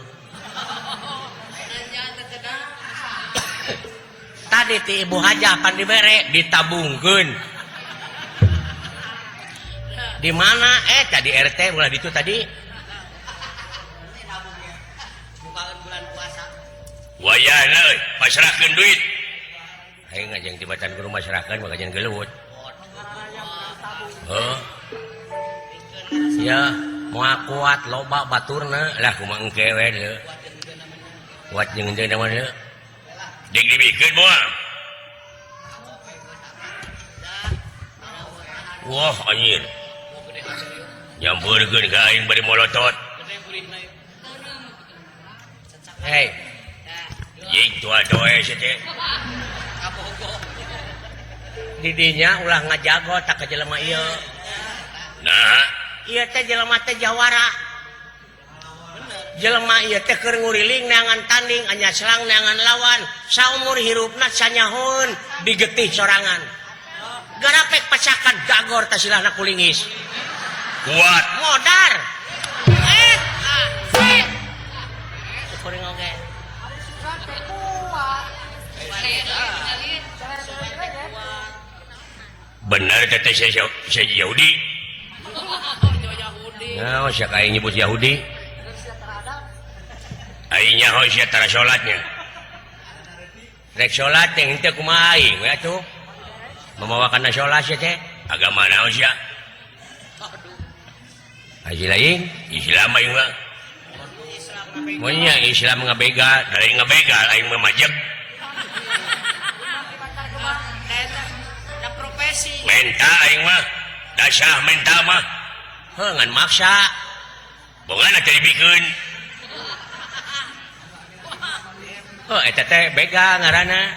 Tadi ti Ibu Hajah pan dibere ditabungkeun. Di mana? Tadi RT ulah ditu tadi. Wayahna euy, pasrahkeun duit. Aing ngajeng tibatan guru masyarakat mah ngajeng gelut. Heuh. Ya, moal kuat loba baturna lah kumaha engke we deui. Kuat jeung henteu mah deui. Dek dibikeun moal. Wah anjir. Nyampeurkeun ka aing bari molotot. Hei. Jing tua doe sia teh. Didinya ulah ngajago tak ka jelema ieu. Nah, ieu teh jelema teh jawara. Jelema ieu teh keur nguriling neangan tanding, anya selang neangan lawan, saumur hirupna sanyahoeun digetih sorangan. Garapek pacakan dagor teh silahna kulingis. Kuat modar. Kuring oge. Bener kata saya Yahudi. Nah, siapa aing nyebut Yahudi? Aing nyaho sia tara salatnya. Rek salat teh henteu kumaha aing we atuh. Mamawa kana salat sia teh. Agama naon sia? Haji lain Islam aing mah. Mun nya Islam ngabegal, dari ngabegal aing mah majeg. Menta aing mah, dasah menta mah. Heuh ngan maksa. Bongana teh dibikeun. Heuh eta teh begal ngaranna.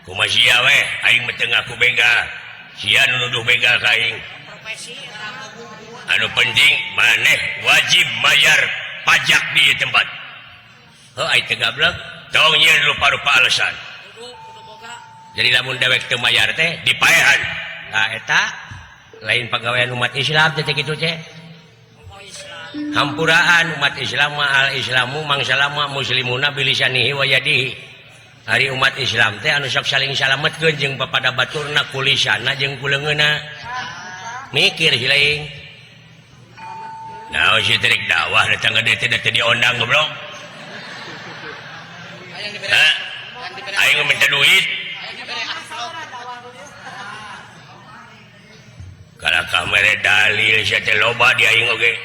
Kumaha sia we, aing mah teu ngaku begal. Sia nu nuduh begal ka aing. Anu penting maneh wajib bayar pajak di tempat. Heuh aing teu gablek, tong nyieun rupa-rupa alasan. Jadi lamun dewek teu mayar teh dipaehan. Nah eta lain pagawean umat Islam teh kitu teh. Hampuraan umat Islam mah al Islamu mangsalama muslimuna bilisanihi wa yadihi. Ari umat Islam teh anu sok saling salametkeun jeung papada baturna kulisana jeung kuleungeuna. Mikir hilaing. Naon si teh dakwah datang ka dieu teh diondang goblok. Hah? Aing minta duit. Kalakah mere dalil sia teh loba di aing oge.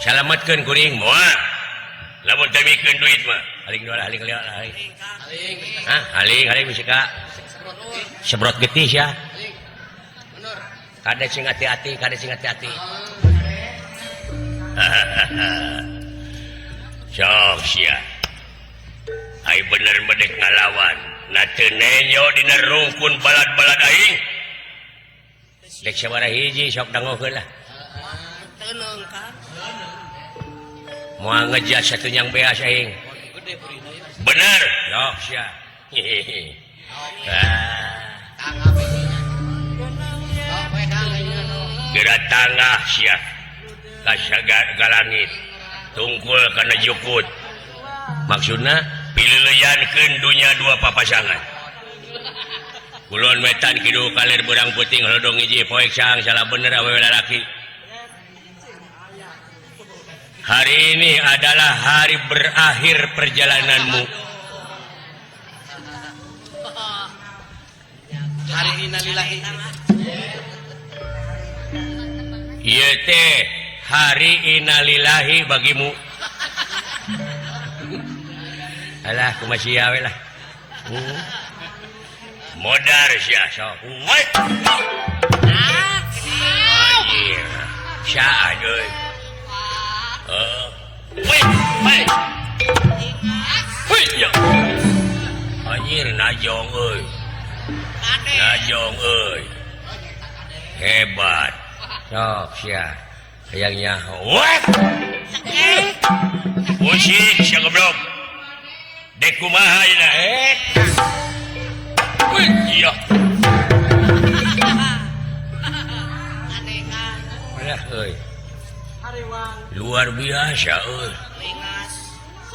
Salametkeun kuring moal. Lamun teu mikeun duit mah. Haling dua haling lihat haling. Hah, haling haling bisi ka. Sebrot getih sia. Kade sing hati-hati, kade sing hati-hati. Sok sia. Ai bener bedek ngalawan. Na teu nenyo dina rungkun balad-balad aing. Dek sabaraha hiji sok dangokeun lah. Moal ngejas satu yang beas aing. Bener. Sok sia. Geura tangah sia. Ka langit. Tungkul kana jukut. Maksudna pileuleyankeun dunya dua papasangan. Kulon wetan kidul kaler berang puting holodong hiji poek sang salah bener awewe lalaki. Hari ini adalah hari berakhir perjalananmu. Hari innalillahi. Ieu teh hari innalillahi bagimu. Alah kumaha sia we lah. Modar sia sok. Woi. Anjir. Sia deui. Woi, woi. Woi. Anjir najong euy. Najong euy. Hebat. Sok sia. Hayang nyaho. Woi. Musik sia goblok. Dek kumaha ayeuna eh. Wih, iya. Alah euy. Luar biasa euy.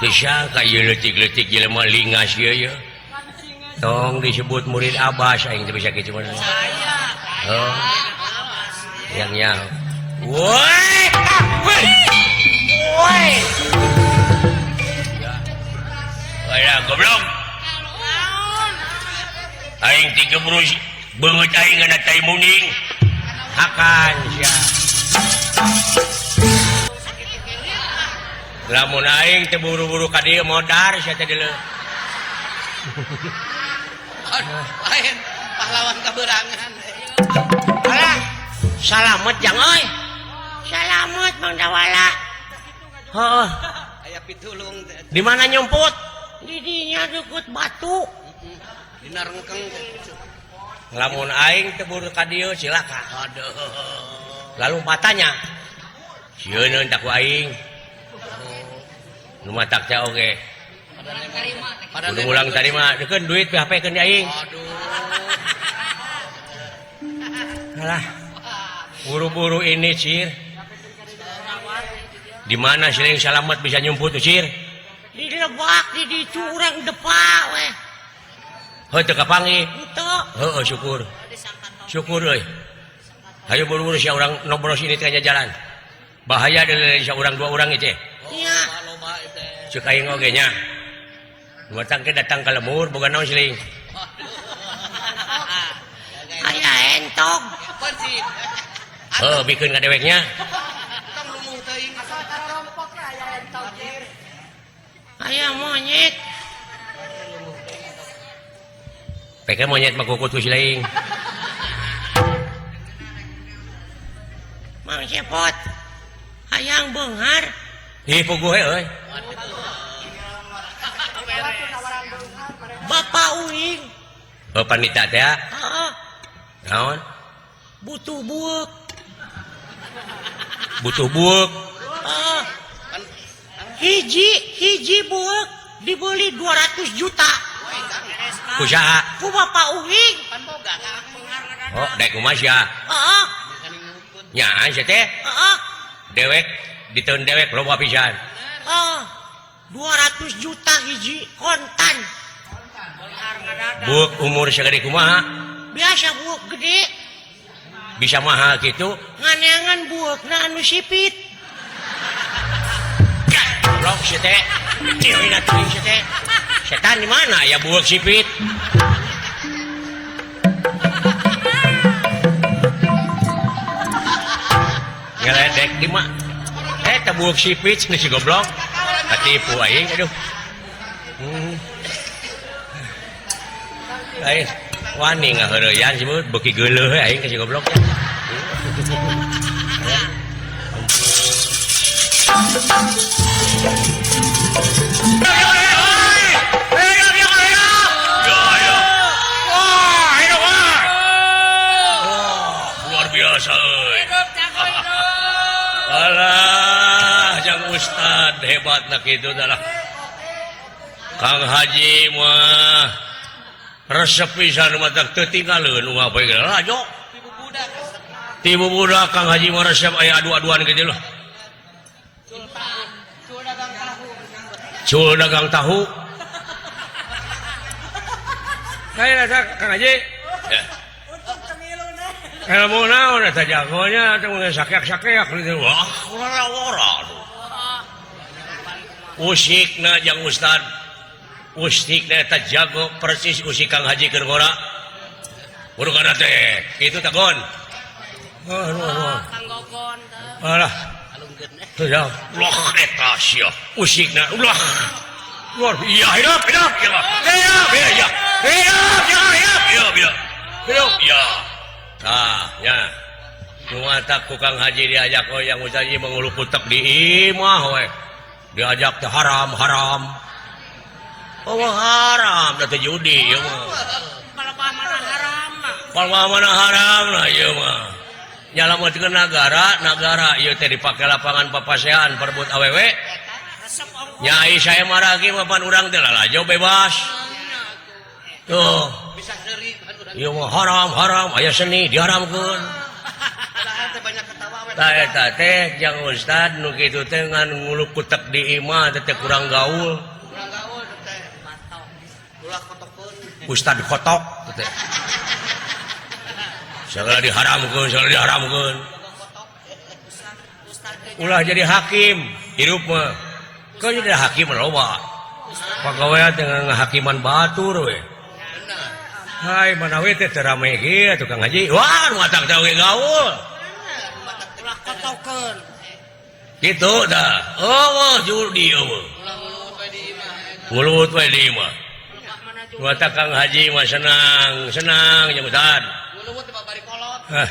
Teu sangka ieu leutik-leutik jelema lingas ieu ye. Tong disebut murid Abbas aing teu bisa kitu mah. Heuh. Yang nyaho. Woi! Woi! Woi! Alah goblok. Aing tiga berus beungeut aing ngana tai muning. Hakan sia. Lamun aing teu buru-buru ka dieu modar sia teh deuleu. Lain pahlawan kaberangan. Alah, salamet jang euy. Salamet Mang Dawala. Heuh. Aya pitulung teh. Di mana nyumput? Di dinya deukeut batu. Dina rengkeng teh. Lamun aing teu buru ka dieu cilaka. Aduh. Lalu patanya. Sieun tak ku aing. Nu matak teh oge. Kudu mulang tarima deukeun duit PHP-keun di aing. Aduh. Alah. Buru-buru ini, Cir. Di mana siling salamet bisa nyumput tuh, Cir? Di lebak di ditu urang depak we. Heuh teu kapanggih. Henteu. Heueuh syukur. Syukur euy. Hayu buru-buru sia urang nobros ini teh jalan. Bahaya deui sia urang dua urang ieu teh. Nya. Ceuk aing oge nya. Nu tangke datang ka lemur boga naon siling. Aya entog. Heuh bikeun ka deweknya. Tong lumuh teuing. Aya monyet. Peke monyet mah kukut ku siling. Mang Cepot. Hayang beunghar. Ih puguh we euy. Bapak uing. Oh panita teh. Heeh. Naon? Butuh bueuk. Butuh bueuk. Heeh. Hiji bueuk dibeli 200 juta. Ku saha? Ku Bapak uing. Oh, daek kumaha sia? Heeh. Nyaan sia teh? Heeh. Dewek diteun dewek loba pisan. Heeh. 200 juta hiji kontan. Buuk umur sagede kumaha? Biasa buuk gede. Bisa mahal gitu? Nganeangan buukna anu sipit. Goblok sia teh. Ceuina teuing sia teh. Setan di mana ya buuk sipit? Ngeledek di mana? Teh buuk sipit cenah si goblok. Katipu aing aduh. Aing wani ngaheureyan sih beuki geuleuh aing ka si goblok. Luar biasa euy. Alah, jang ustad hebatna kitu adalah Kang Haji mah resep pisan matak teu tinggalkeun nu apa ge lajo. Ti bubudak Kang Haji mah resep aya adu-aduan kitu lah. Cul dagang tahu. Kayak eta Kang Haji. Ilmu naon eta jagonya teh mun sakeak-sakeak gitu. Wah, ora-ora. Usikna jang ustad. Usikna eta jago persis usik Kang Haji keur ngora. Urukana teh kitu tah gon. Aduh. Kang Gogon teh. Alah. Tuh ulah eta sia. Usikna ulah. Luar iya hidup hidup ya. Hidup ya ya. Hidup ya hidup hidup hidup. Hidup ya. Tah nya. Nu matak ku Kang Haji diajak yang ustaz menguluk kutek di imah we. Diajak teh haram-haram. Oh haram da teh judi ieu mah. Palebah mana haram mah. Palebah mana haram lah ieu mah. Nyalametkeun nagara, nagara ieu teh dipake lapangan papasean perebut awewe. Nyai saya maragi mah pan urang teh lalajo bebas. Tuh. Bisa seuri pan urang. Ieu mah haram-haram aya seni diharamkeun. Tah eta teh jang ustad nu kitu teh ngan nguluk kutek di imah teh kurang gaul. Kurang gaul teh. Ulah kotokeun. Ustad kotok teh. Segala diharamkeun, segala diharamkeun. Ulah jadi hakim hirup mah. Kau jadi hakim loba. Pagawean teh ngahakiman batur we. Hai mana we teh teu rame kieu tukang haji. Wah, nu matak teh gaul. Ulah kotokeun. Kitu dah. Oh, judi eueuh. Ngulut we di imah. Nu matak Kang Haji mah senang, senang jeung ustad. Ngulut teh babari kolot. Hah.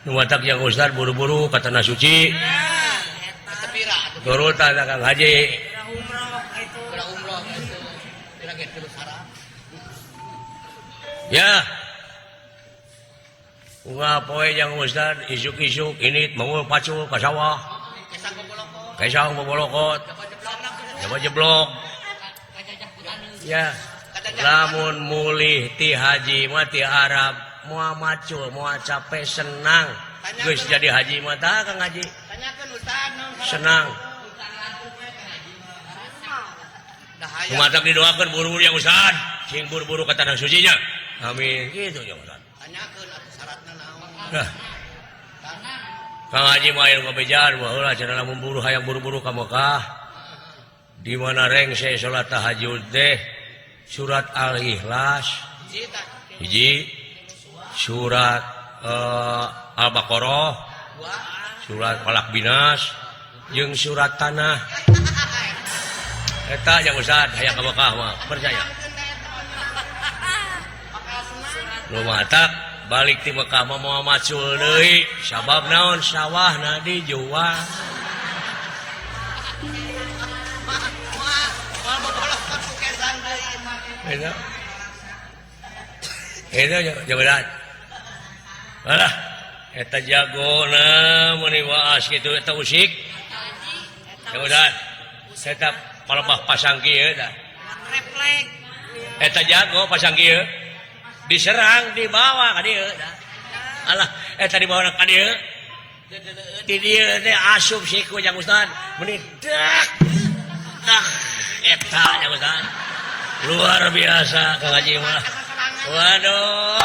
Nu matak jeung ustad buru-buru ka tanah suci. Turutan Kang Haji. Ya. Unggah poe jang ustad isuk-isuk ini mangul pacul ka sawah. Kesang bobolokot. Jaba jeblok. Ya. Lamun mulih ti haji mah ti Arab moal macul moal capek senang. Geus jadi haji mah tah Kang Haji. Senang. Matak didoakeun buru-buru yang ustad, sing buru-buru ka tanah sucinya. Amin. Gitu ya ustad. Tanyakeun atuh syaratna naon. Nah. Kang Haji mah aya ngabejaan baheula cenah lamun buru hayang buru-buru ka Mekah. Di mana rengse salat tahajud teh surat Al-Ikhlas hiji, surat Al-Baqarah, surat Falaq Binas, jeung surat Tanah. Eta yang ustad hayang ka Mekah mah percaya. Nu matak balik ti Mekah mah moal macul deui sabab naon sawahna dijual. Eta eta jabadan. Alah eta jagona meuni waas kitu eta usik. Jabadan. Eta palebah pasang kieu tah. Reflek. Eta jago pasang kieu. Diserang dibawa ka dieu tah. Alah eta dibawa ka dieu. Di dieu teh asup siku jang ustad. Meuni dak. Dah eta jang ustad. Luar biasa Kang Haji mah. Waduh.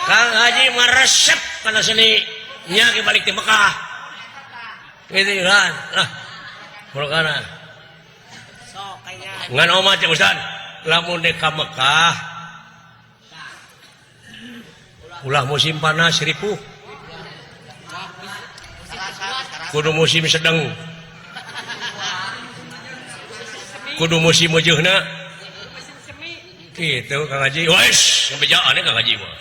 Kang Haji meresep kana seni nya ge balik ti Mekah. Gitu kan. Lah. Purkana. Sok kayaknya. Ngan omat ya Ustaz. Lamun dek ka Mekah ulah musim panas ripuh. Kudu musim sedang. Kudu musim meujeuna. Kitu Kang Haji. Wes, ngabejaan Kang Haji mah.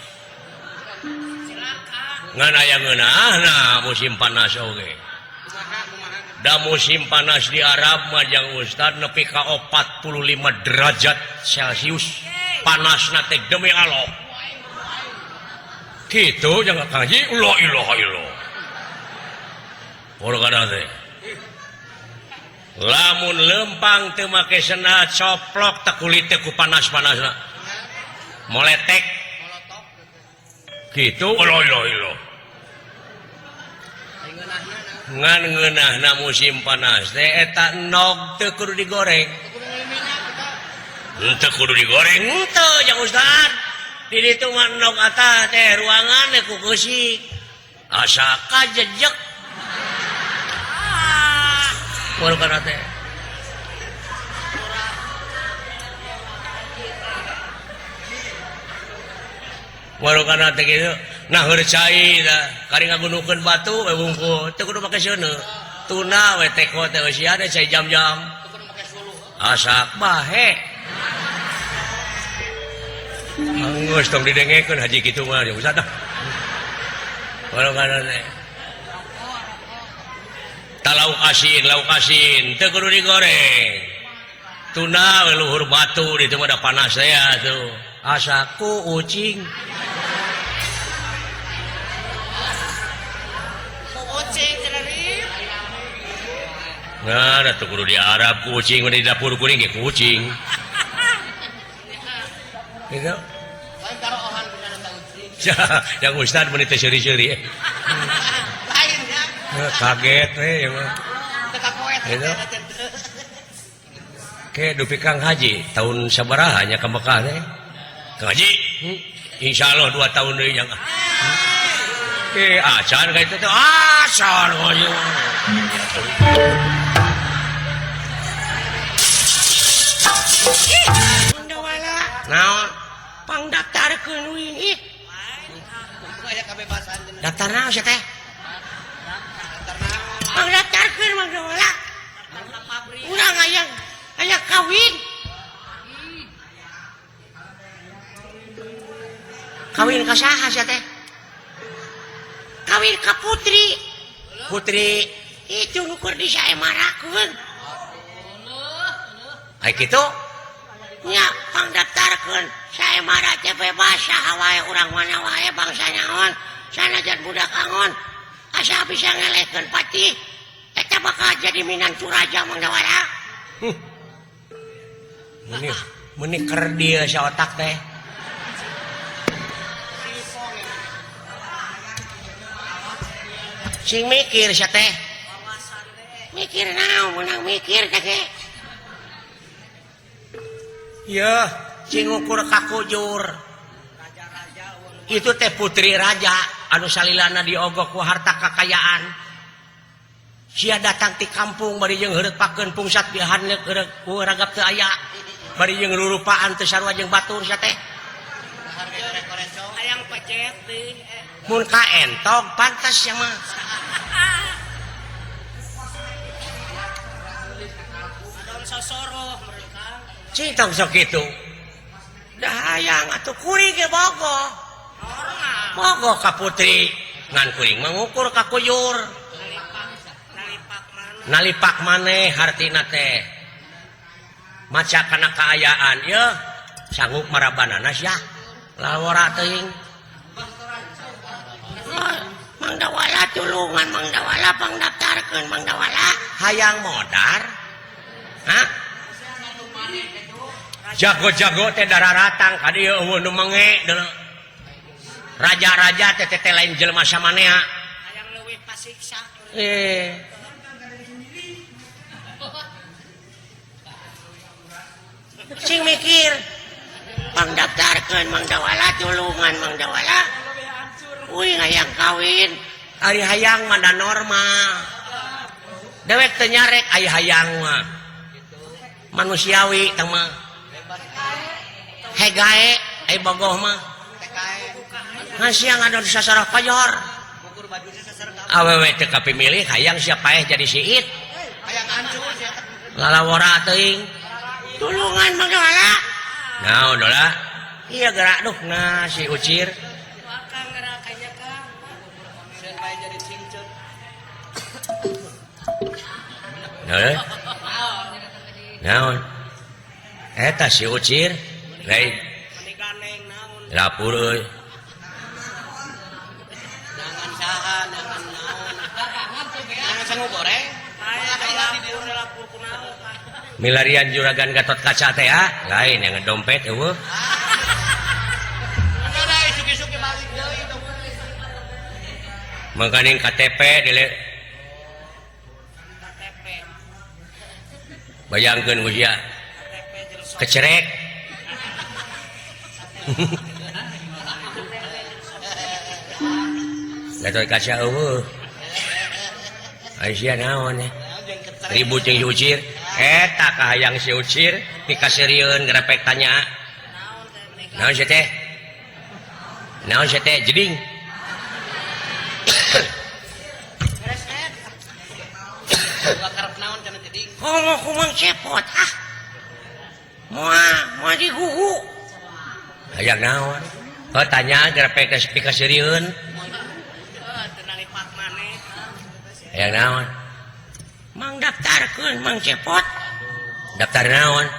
Ngan aya ngeunahna musim panas oge. Da musim panas di Arab mah jang ustad nepi ka 45 derajat Celcius. Panasna teh demi Allah. Kitu jangan Kang Haji la ilaha illallah. Purgana teh. Lamun lempang teu make sendal coplok teh kulit teh ku panas-panasna. Moletek. Kitu la ilaha illallah. Ngan ngeunahna musim panas teh eta endog teu kudu digoreng. Teu kudu digoreng teu jang Ustad. Di ditu mah endog atah teh ruangan ku keusik. Asa kajejek. Warga teh. Warga teh kitu. Nah heur cai tah kari ngagunukeun batu we bungkul teu kudu make seuneu. Tuna we teko teh eusian cai jam-jam. Asak bahe. Anggeus tong didengekeun haji kitu mah ya Ustaz. Warga teh. Lauk asin teu kudu digoreng. Tuna we luhur batu ditu mah da panas teh atuh. Asaku ucing. Ucing cenah. Nah, da teu kudu di Arab ku ucing, di dapur kuring ge ku ucing. Gitu. Lain karohan bener eta ucing. Yang Ustad mun teh seuri-seuri. Lain ya. Kaget we ya mah. Teu kapoet. Gitu. Ke dupi Kang Haji tahun sabaraha nya ka Mekah teh? Kang Haji, insyaallah 2 tahun deui nya. Acan ka itu teh acan ngoyo. Mangdawala. Naon? Pangdaftarkeun uing ih. Aya kabebasan. Daftar naon sia teh? Pangdaftarkeun Mangdawala. Urang hayang aya kawin. Kawin ka saha sia teh? Kawin ka putri. Putri itu nu keur disaemarakeun. Ai kitu? Nya pangdaftarkeun saemara teh bebas saha wae urang mana wae bangsa naon sanajan budak angon asa bisa ngelehkeun patih eta bakal jadi minantu raja Mangdawala. Meni kerdil sa otak teh. Sing mikir sia teh. Mikir naon meunang mikir teh ge. Yeuh, cing ukur kakujur. Itu teh putri raja anu salilana diogok ku harta kakayaan. Sia datang ti kampung bari jeung heureuk pakeun pungsat bihanleuk heureuk ku ragap teu aya. Bari jeung rurupaan teu sarua jeung batur sia teh. Hayang pecet deui. Mun kaentog pantas sia mah. Adon sosoroh mereka. Cing tong sok kitu. Dah hayang atuh kuring ge bogoh. Bogoh ka putri ngan kuring mah ngukur ka kujur. Nalipak maneh hartina teh. Maca kana kaayaan yeuh sanggup marabanana sia. Lawara teuing. Mangdawala tulungan Mangdawala pangdaftarkeun Mangdawala hayang modar. Hah? Jago-jago teh dararatang ka dieu eueuh nu menge deuleu. Raja-raja teh teh lain jelema samanea. Hayang leuwih pasiksa. Sing mikir pangdaftarkeun Mangdawala tulungan Mangdawala. Uing hayang kawin, ari hayang mah da normal. Dewek teu nyarek ari hayang mah. Manusiawi teh mah. Hegae ai bogoh mah. Hasiang anu sasarah kajor. Awewe teu kapimilih hayang sia paeh jadi siit. Hayang hancur sia. Lalawara teuing. Tulungan Mangdawala. Naon dola? Iya gerak duh nah si Ucir. Naon? Naon? Eta si Ucir. Lain. Lapur euy. Nangan saha, nangan naon. Nangan sangu goreng. Milarian juragan Gatot Kaca teh ah, lain yang ngedompet eueuh. Mangkaning KTP dile. Bayangkeun usia kecerek. Gatot Kaca eueuh. Aisyah naon ya? Ribut jeung si Ucir. Eta kahayang si Ucir pikaseurieun grepek tanya. Naon sia teh? Naon sia teh jeding? Komo kumang cepot ah. Moal moal digugu. Hayang naon? Oh tanya grepek pikaseurieun. Hayang naon? Mang daftarkeun Mang Cepot. Daftar naon?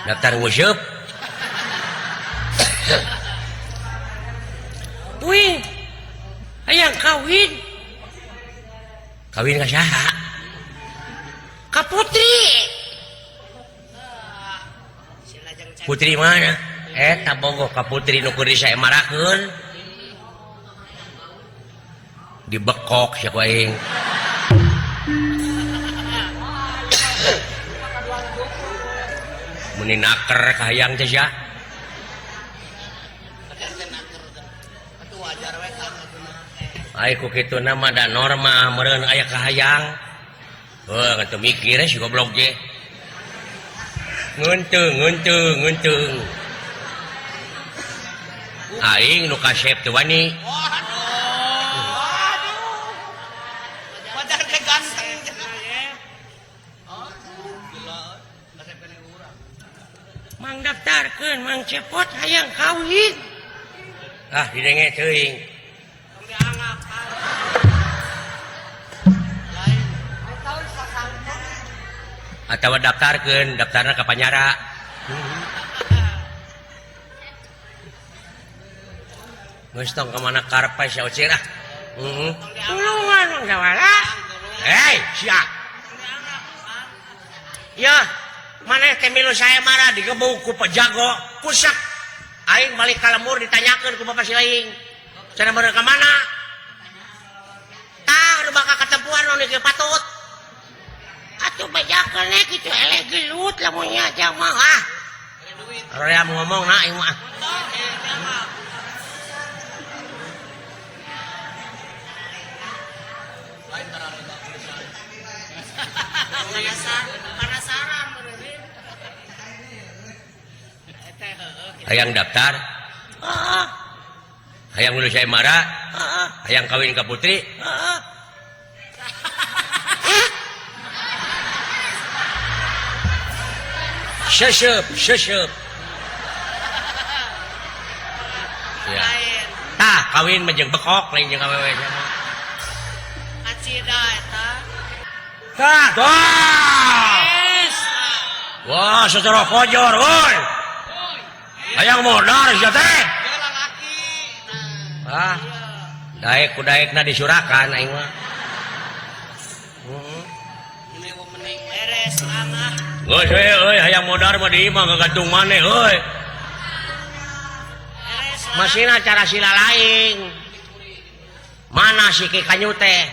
Daftar nguseup. Wih. Hayang kawin. Kawin ka saha? Ka Putri. Putri mana? Eta bogoh ka Putri nu keur disaemarakeun. Dibekok sia ku aing. Meni naker kahayang teh sia. Ai ku kituna mah da norma meureun aya kahayang. Heuh teu mikir si goblok ge. Ngeunteung ngeunteung ngeunteung. Aing nu kasep teu wani. Mang daftarkeun Mang Cepot hayang kawin. Ah didenge teuing. Atawa daftarkeun, daftarna ka panyara. Geus tong ka mana karep sia Ucir ah. Heeh. Tulungan Mang Dawala. Hei, sia. Ya, maneh teh milu saya marah digebuk ku pejago, kusak. Aing balik ka lembur ditanyakeun ku bapak si laing. Cenah bener ka mana? Tah, nu bakal katempuan nu kieu patut. Atuh bejakeun we kitu eleh gelut lamun nya jamaah. Ah. Roya ngomong na aing mah. Hayang daftar, hayang milu saya marah, hayang kawin ka Putri. Seseup, seseup. Ya. Tah, kawin mah jeung bekok lain jeung awewe sia mah. Kacida eta. Tah, wah. Wah, secara kojor, woi. Hayang modar sia teh. Ah. Daek ku daekna disurakan aing mah. Heeh. Beres mah. Geus we euy hayang modar mah di imah ngagantung maneh euy. Masina cara sila lain. Mana si Ki Kanyu teh?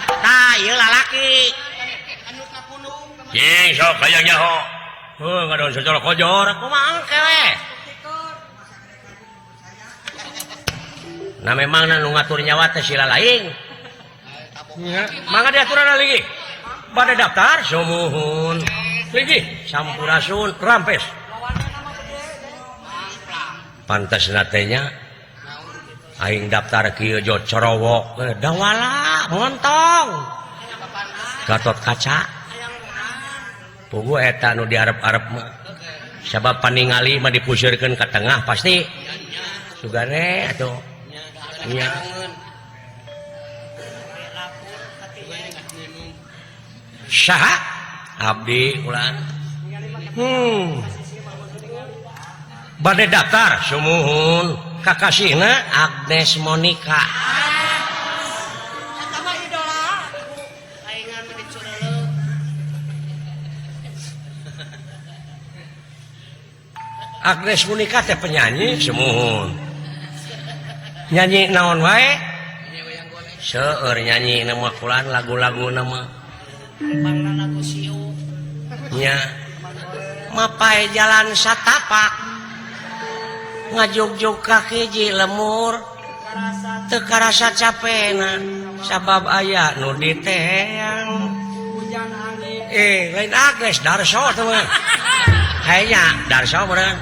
Tah ieu lalaki. Jeung sok hayang nyaho. Heuh ngadon secara kojor kumaha engke we. Nah memang nu ngatur nyawa teh sila lain. Mangga diaturan lagi. Bade daftar sumuhun. Lagi sampurasun rampes. Pantes natenya aing daftar kieu jo corowok dawala montong. Gatot Kaca. Puguh eta nu diarep-arep mah. Sabab paningali mah dipuseurkeun ka tengah pasti. Sugane atuh. Nya. Saha? Abdi ulan. Bade daftar sumuhun. Kakasihna Agnes Monica. Eta mah idola. Aingan mah dicureuleuh. Agnes Monica teh penyanyi sumuhun. Nyanyi naon wae? Seueur nyanyi nama kulan lagu-lagu nama. Pangna lagu siu. Nya. Mapai jalan satapak. Ngajugjug ka hiji lemur. Teu karasa capena sabab aya nu diteang. Lain Agnes Darso teh mah. Kayaknya Darso meureun.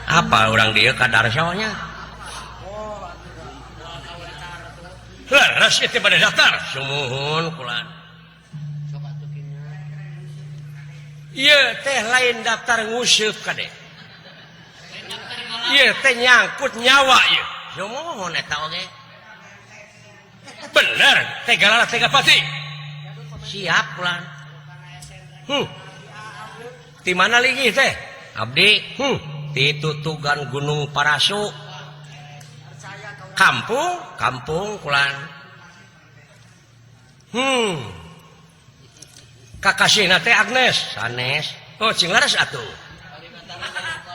Apa orang dia ka Darso nya? Leres itu pada daftar. Sumuhun kulan. Ieu teh lain daftar nguseup kade. Ieu teh nyangkut nyawa ieu. Sumuhun eta oge. Bener, tega laras tega pati. Siap kulan. Di mana lagi teh? Abdi. Di tutugan Gunung Parasu. Kampung, kampung kulan. Kakasihna teh Agnes, sanes. Oh, cing leres atuh.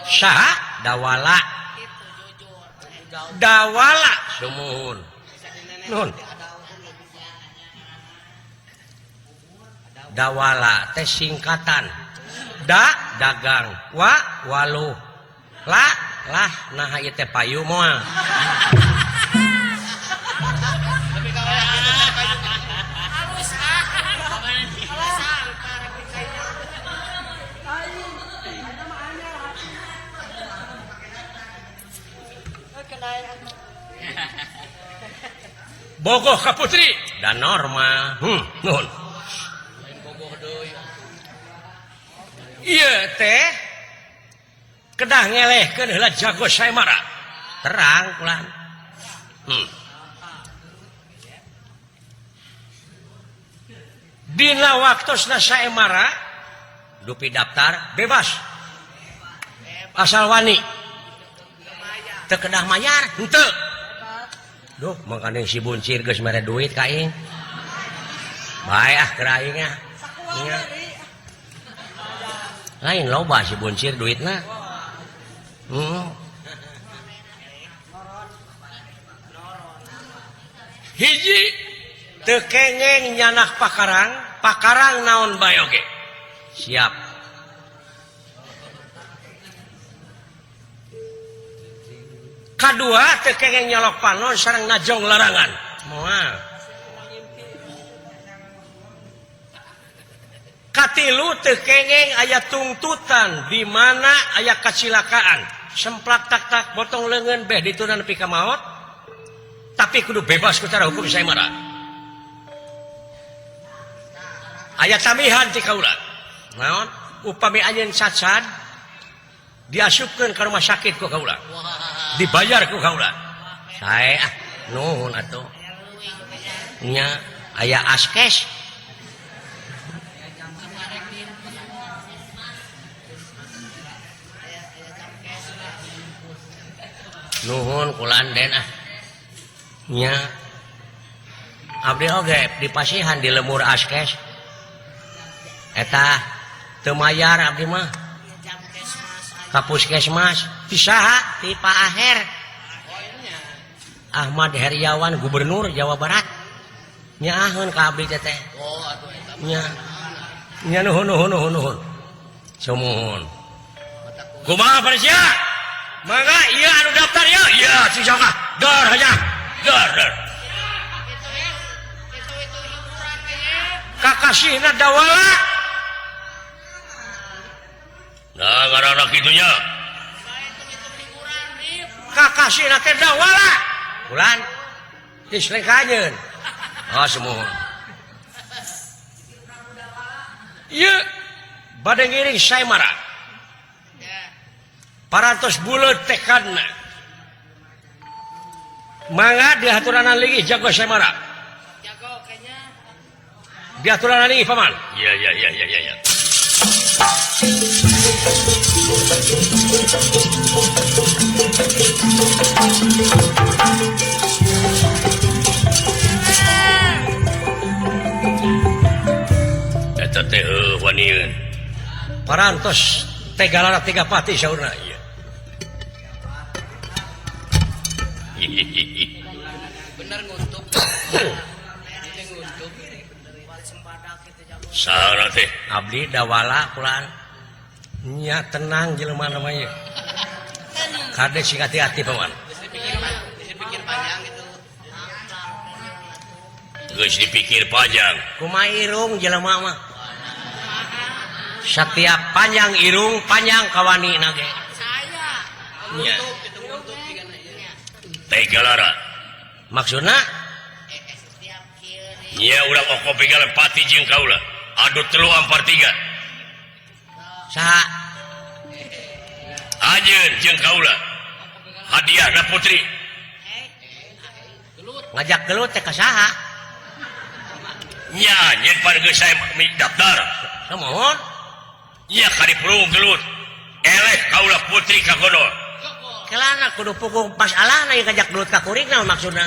Saha? Dawala. Dawala sumuhun. Nuhun. Dawala teh singkatan. Da dagang, wa waluh, la lah nah ieu teh payu moal. Bogoh ka putri dan normal. Nuhun. Ieu teh kedah ngelehkeun heula jago Saemara. Terang kulan. Dina waktosna Saemara dupi daftar bebas. Asal wani. Teu kedah mayar henteu. Duh, mangkane si buncir geus mere duit ka aing. Bae ah keur aing ah. Lain loba si buncir duitna. Hiji teu kengeng nyanak pakarang, pakarang naon bae oge. Siap. Kadua teu kengeng nyolok panon sareng najong larangan. Moal. Katilu teu kengeng aya tungtutan di mana aya kacilakaan. Semplak tak-tak botong leungeun beh dituna nepi ka maot. Tapi kudu bebas ku cara hukum Saemara. Aya tambihan ti kaula. Naon? Upami anjeun cacad diasupkeun ka rumah sakit ku kaula. Dibayar ku kaula. Sae ah nuhun atuh. Nya aya askes. Nuhun kulan den ah. Nya abdi oge dipasihan di lemur askes. Eta teu mayar abdi mah. Ka puskesmas ti saha? Ti Pak Aher. Ahmad Heriawan Gubernur Jawa Barat. Nyaaheun ka abdi teh. Nya. Nya nuhun nuhun nuhun nuhun. Sumuhun. Kumaha Parsia? Mangga ieu anu daftar ieu. Ieu si sok ah. Dor aja. Dor dor. Kakasihna Dawala. Nah, ngaranna kitunya. Kakasihna teh Dawala. Bulan diselengkanyeun. Oh, sumuhun. Ieu bade ngiring Saemara. Parantos buleut tekadna. Mangga dihaturanan lagi jago Saemara. Jago kayaknya. Dihaturanan lagi paman. Iya iya iya iya iya. Eta teh wanieun. Parantos Tegalara tiga pati saurna ieu. Bener nguntuk. Saha teh abdi dawala kulaan. Nya tenang jelema namanya. Kade sing hati-hati paman. Dipikir panjang gitu. Geus dipikir panjang. Kumaha irung jelema mah. Setiap panjang irung panjang kawani nage. Saya. Nya. Tegalara. Maksudna? Nya urang oko pegalan pati jeung kaula. Adu 3 ampar 3. Saha? Anjeun jeung kaula. Hadiahna putri. Ngajak gelut teh ka saha? Nya anjeun pan geus saya daftar. Samohon? Nya kadipurung gelut. Eleh kaula putri ka godol. Kelana kudu pukul masalahna ieu ngajak gelut ka kuring naon maksudna?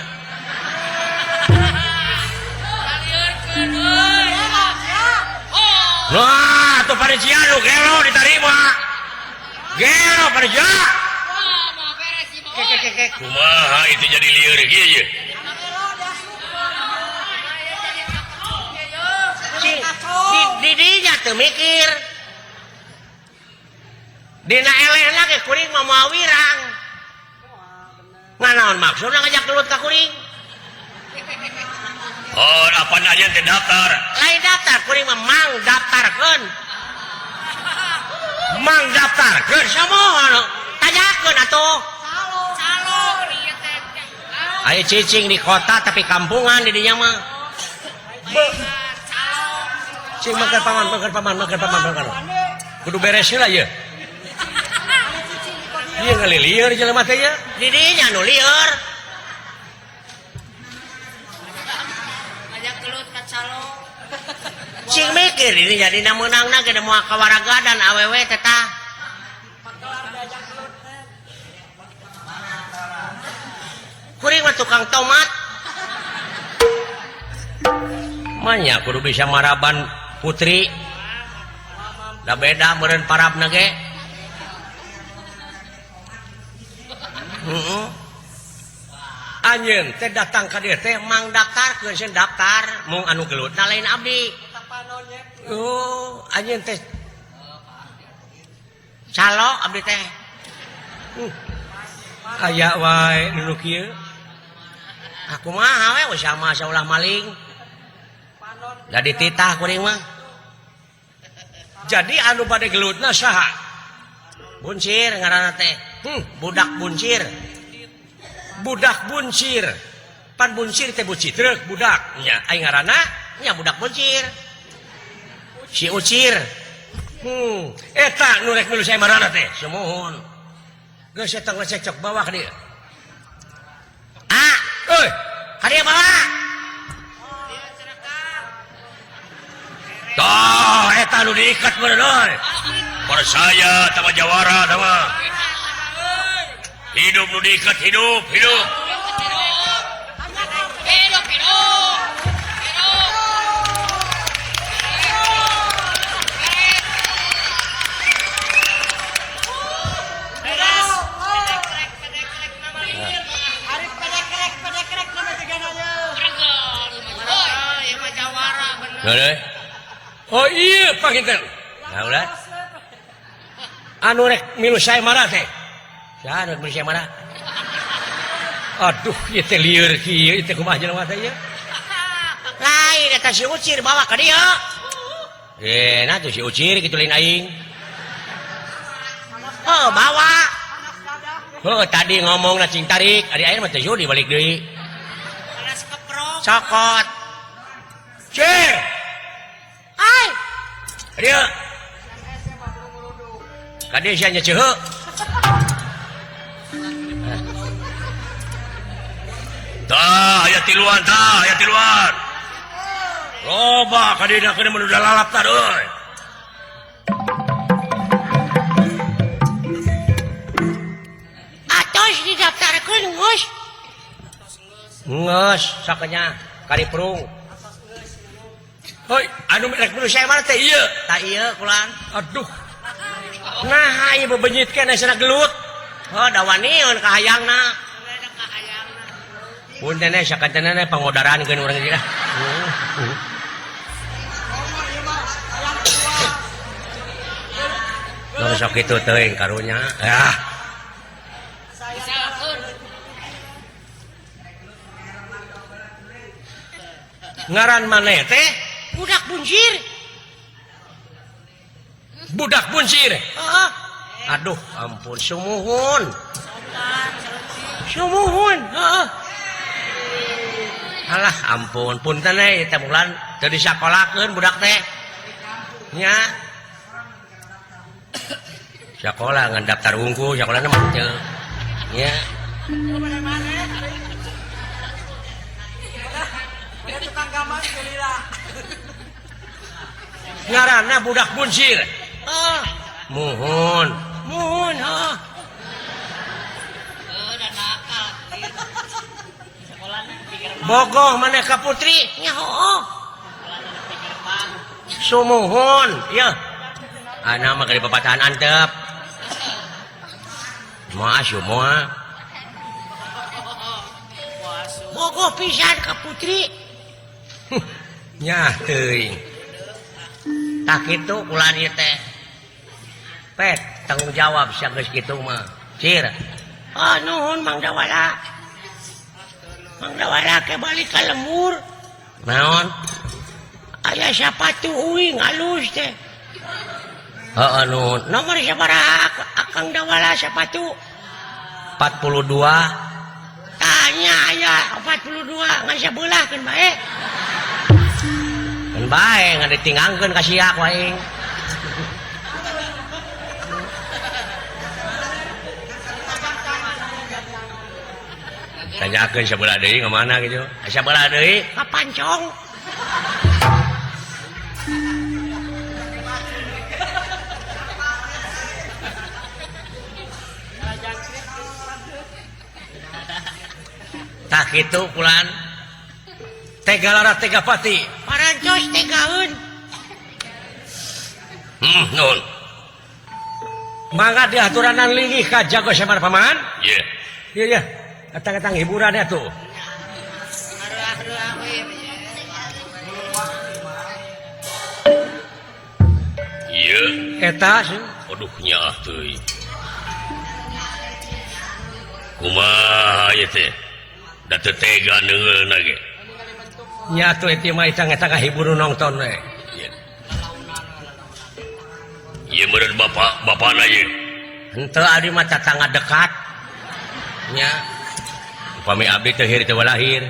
Wah, tuh panitia nu gelo diterima. Gelo panitia. Kumaha itu jadi lieur kieu ye. Di dinya teu mikir. Dina elehna ge kuring mah moal wirang. Nganaon maksudna ngajak gelut ka kuring? Oh, apa nanya teh daftar? Lain daftar, kuring mah mang daftarkeun. Mang daftarkeun samohon. Tanyakeun atuh. Calo ieu teh. Aya cicing di kota tapi kampungan di dinya mah. Cing makan paman, makan paman, makan paman, makan. Kudu beres heula ieu. Ieu ngalilieur jelema teh ieu. Di dinya nu lieur. Cing mikir ini jadi meunangna ge moal kawaragadan awewe teh tah. Kuring mah tukang tomat. Manya kudu bisa maraban putri. Da beda meureun parabna ge. Heeh. Anjeun teh datang ka dieu teh mang daftarkeun sieun daftar mung anu gelutna lain abdi. Oh, anjeun teh calo abdi teh. Aya wae nu kieu. Aku mah we sama saulah maling. Da dititah kuring mah. Jadi anu bade gelutna saha? Buncir ngaranna teh. Budak buncir. Budak buncir. Pan buncir teh bucitreuk budak. Nya aing ngaranna nya budak buncir. Si Ucir. Eta nu rek milu saya marana teh. Sumuhun. Geus eta ngecekcok bawa ka dieu. Ah, euy, ka dieu bawa. Tah, eta nu diikat meureun euy. Percaya tama jawara tama. Hidup nu diikat hidup, hidup. Hidup, hidup. Oh iya panginten. Nah ulah. Anu rek milu saya marah teh. Saha rek milu saya marah? Aduh, ieu teh lieur kieu, ieu teh kumaha jelema teh ieu? Lain eta si Ucir bawa ka dieu. Nah tuh si Ucir kitu lain aing. Oh, bawa. Oh, tadi ngomongna cing tarik, ari aing mah teh judi balik deui. Cokot. Cir. Ai. Dieu. Ka dieu sia nya ceuheu. Tah, aya tiluan tah, aya tiluan. Loba ka dieu keun mun lalap tah euy. Didaftarkeun geus. Geus sakenya kariprung. Hoi, anu rek milu saya mana teh ieu? Tah ieu kulan. Aduh. Nah, ieu bebenyit keneh cenah gelut. Oh, da waniun ka hayangna. Punten eh sakantenan pangodaran keun urang ieu ah. Tong sok kitu teuing karunya. Ah. Ngaran maneh teh? Budak buncir. Budak buncir. Heeh. Aduh, ampun sumuhun. Sumuhun, heeh. Alah ampun, punten eh teh bulan teu disakolakeun budak teh. Nya. Sakola ngan daftar wungkul, sakolana mah teu. Nya. Ngaranna budak buncir. Heeh. Muhun. Muhun, heeh. Bogoh maneh ka putri? Nya hooh. Sumuhun, yeuh. Ana mah keur papatahan antep. Moal asup moal. Bogoh pisan ka putri. Nya teuing. Tah kitu ulah ieu teh. Pet, tanggung jawab sia geus kitu mah. Cir. Oh, nuhun Mang Dawala. Mang Dawala ke balik ka lembur. Naon? Aya sapatu uing alus teh. Heeh, nuhun. Nomor sabaraha Akang Dawala sapatu? 42. Tanya aya 42 ngan sabelah keun bae. Keun bae ngan ditinggangkeun ka sia ku aing. Tanyakeun sabelah deui ka mana kitu? Sabelah deui ka pancong. Tah kitu kulan. Tegalara Tegapati. Parantos tegaeun. Nuhun. Mangga diaturanan linggih ka Jago Semar Paman? Iya. Iya ya. Etang-etang hiburan ya tuh. Iya. Eta sih. Aduh nyaah teuing. Kumaha ieu teh? Da teu tega neungeulna ge. Nya atuh eta mah etang-etang hibur nonton we. Iya. Ieu meureun bapak bapana ieu. Henteu abdi mah tatangga dekat. Nya. Upami abdi teu hir teu lahir.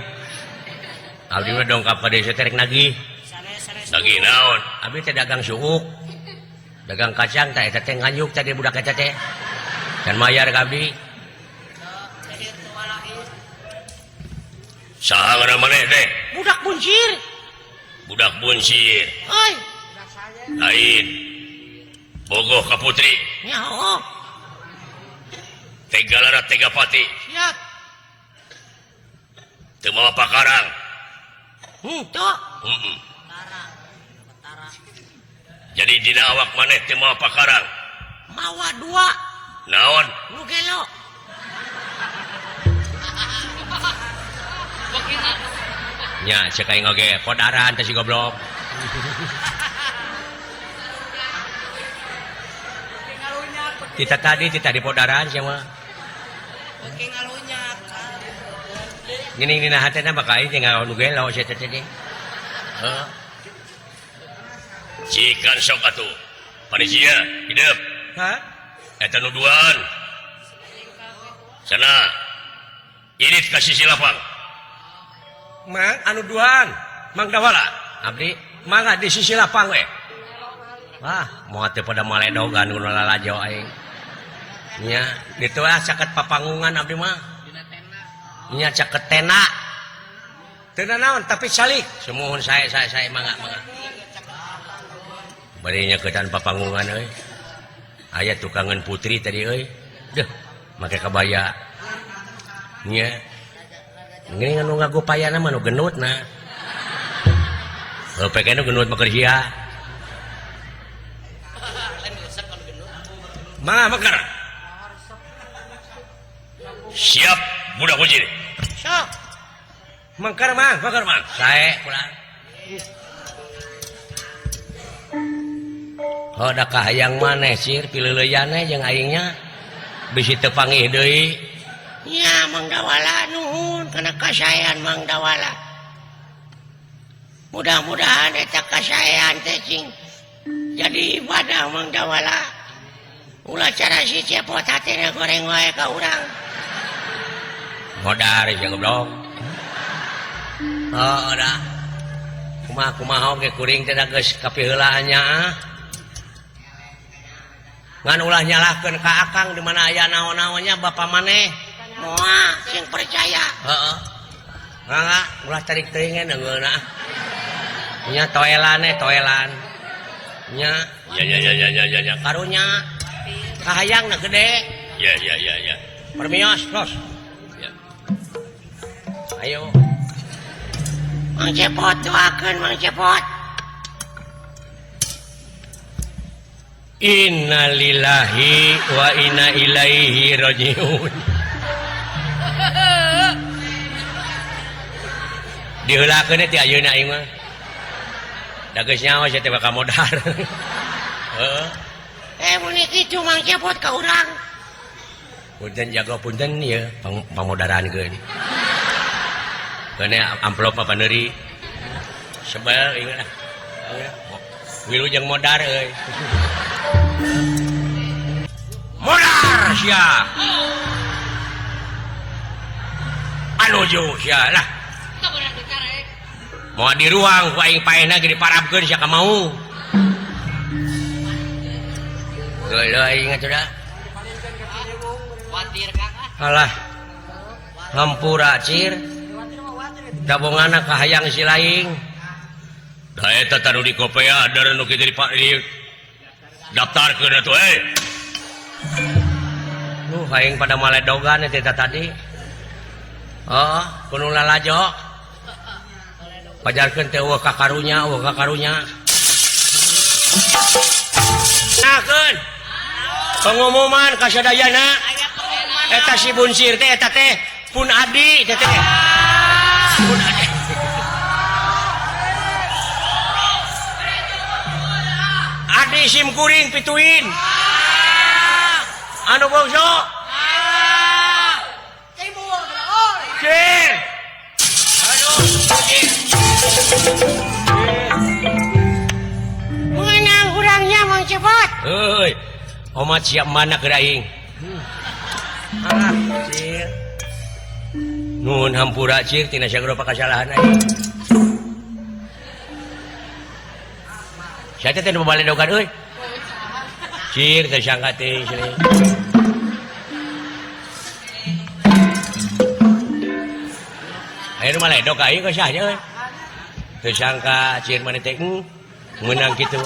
Abdi mah dongkap ka desa teh rek nagih. Nagih naon? Abdi teh dagang suuk. Dagang kacang teh eta teh nganyuk tadi budak eta teh. Dan mayar ka abdi. Saha ngaran maneh teh? Budak buncir. Budak buncir. Oi. Lain. Bogoh ka putri. Nya hooh. Tegalara Tegapati. Siap. Teu mawa pakarang. Henteu. Heeh. Jadi dina awak maneh teu mawa pakarang. Mawa dua. Naon? Nu gelo. Nya cek aing oge podaran teh si goblok. Tita tadi tita di podaran sia mah. Gini dina hatena bakal aing teh ngaon nu gelo sia teh teh. Heuh. Cikan sok atuh. Panitia hidup. Hah? Eta nu duaan. Sana. Irit ka sisi lapang. Mang anu duaan, Mang Dawala. Abdi mangga di sisi lapang we. Wah, moal teu pada maledogan nu lalajo aing. Nya, ditu ah caket papanggungan abdi mah. Nya caket tenda. Teu naon tapi salik. Sumuhun sae sae sae mangga mangga. Bari nyaketan papanggungan euy. Aya tukangan putri tadi euy. Deuh, make kabaya. Nya. Geuning anu ngagupayana mah nu gendutna. Heuh pek nu gendut mah keur sia. Mangga mekar. Siap budak kucing. Sok. Mengkar mang, mengkar mang. Sae pulang. Oh da kahayang maneh sir pileuleuyane jeung aingnya bisi teu panggih deui. Nya Mang Dawala nuhun kana kasaean Mang Dawala. Mudah-mudahan eta kasaean teh cing jadi ibadah Mang Dawala. Ulah cara si Cepot hatena goreng wae ka urang. Modar ya goblok. Oh dah. Kumaha kumaha oge kuring teh geus kapiheulaan nya. Ngan ulah nyalahkeun ka akang di mana aya naon-naonnya bapa maneh. Moal sing percaya. Heeh. Mangga ulah tarik teuing neungeuna. Nya toelan toelan. Nya ya ya ya ya ya ya. Karunya kahayangna gede. Ya ya ya ya. Permios, los. Ya. Ayo. Mang Cepot doakeun Mang Cepot. Innalillahi wa inna ilaihi rajiun. Diheulakeun teh ayeuna aing mah. Da geus nyaho sia teh bakal modar. Heeh. Mun kitu Mang Cepot ka urang. Punten jago punten ieu pamodarankeun. Keun amplop apa neuri. Sebel ieu lah. Wilujeng modar euy. Modar sia. Anuju sia lah. Moal di ruang ku aing paehna ge diparabkeun sia ka mau. Geuleuh aing atuh da. Alah. Hampura cir. Dabongana kahayang si laing. Da eta tanu di kopea dar nu kitu di daftarkeun atuh euy. Nuh aing pada maledogan eta tadi. Oh, kudu lalajo. Pajarkeun teh eueuh kakarunya, eueuh kakarunya. Nakeun. Pengumuman ka sadayana. Eta si Bunsir teh eta teh pun abdi teh teh. Pun adi. Adi sim kuring pituin. Anu bongso. Cir. Aduh, cir. Mengenang urangnya Mang Cepot. Heuy. Omat siap mana keur aing. Ah, cir. Nuhun hampura cir tina sagala kasalahan aing. Sia teh nu babaledogan euy. Cir teh sangka teh sini. Ayo nu maledog ka aing ka sahnya euy. Teu sangka cir maneh teh meunang kitu.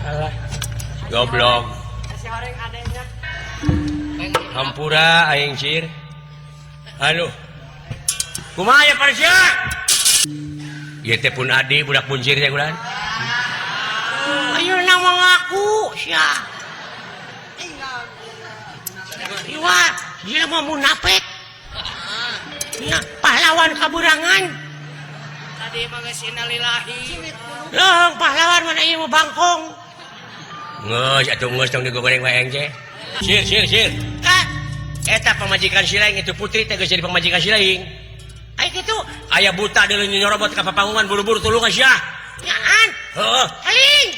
Alah. Goblok. Hampura aing cir. Aduh. Kumaha ya parsia? Ieu teh pun adi budak buncir teh kulan. Ayeuna mah ngaku sia. Iwa, dia mah munafik. Ya, pahlawan kaburangan. Tadi mah geus innalillahi. Leung pahlawan mana ieu mah bangkong. Geus atuh geus tong digoreng wae aing teh. Sir, sir, sir. Ka eta pamajikan si laing itu putri teh geus jadi pamajikan si laing. Ai kitu aya buta deuleu nyorobot ka papangungan buru-buru tulungan sia. Nyaan. Heeh. Aling.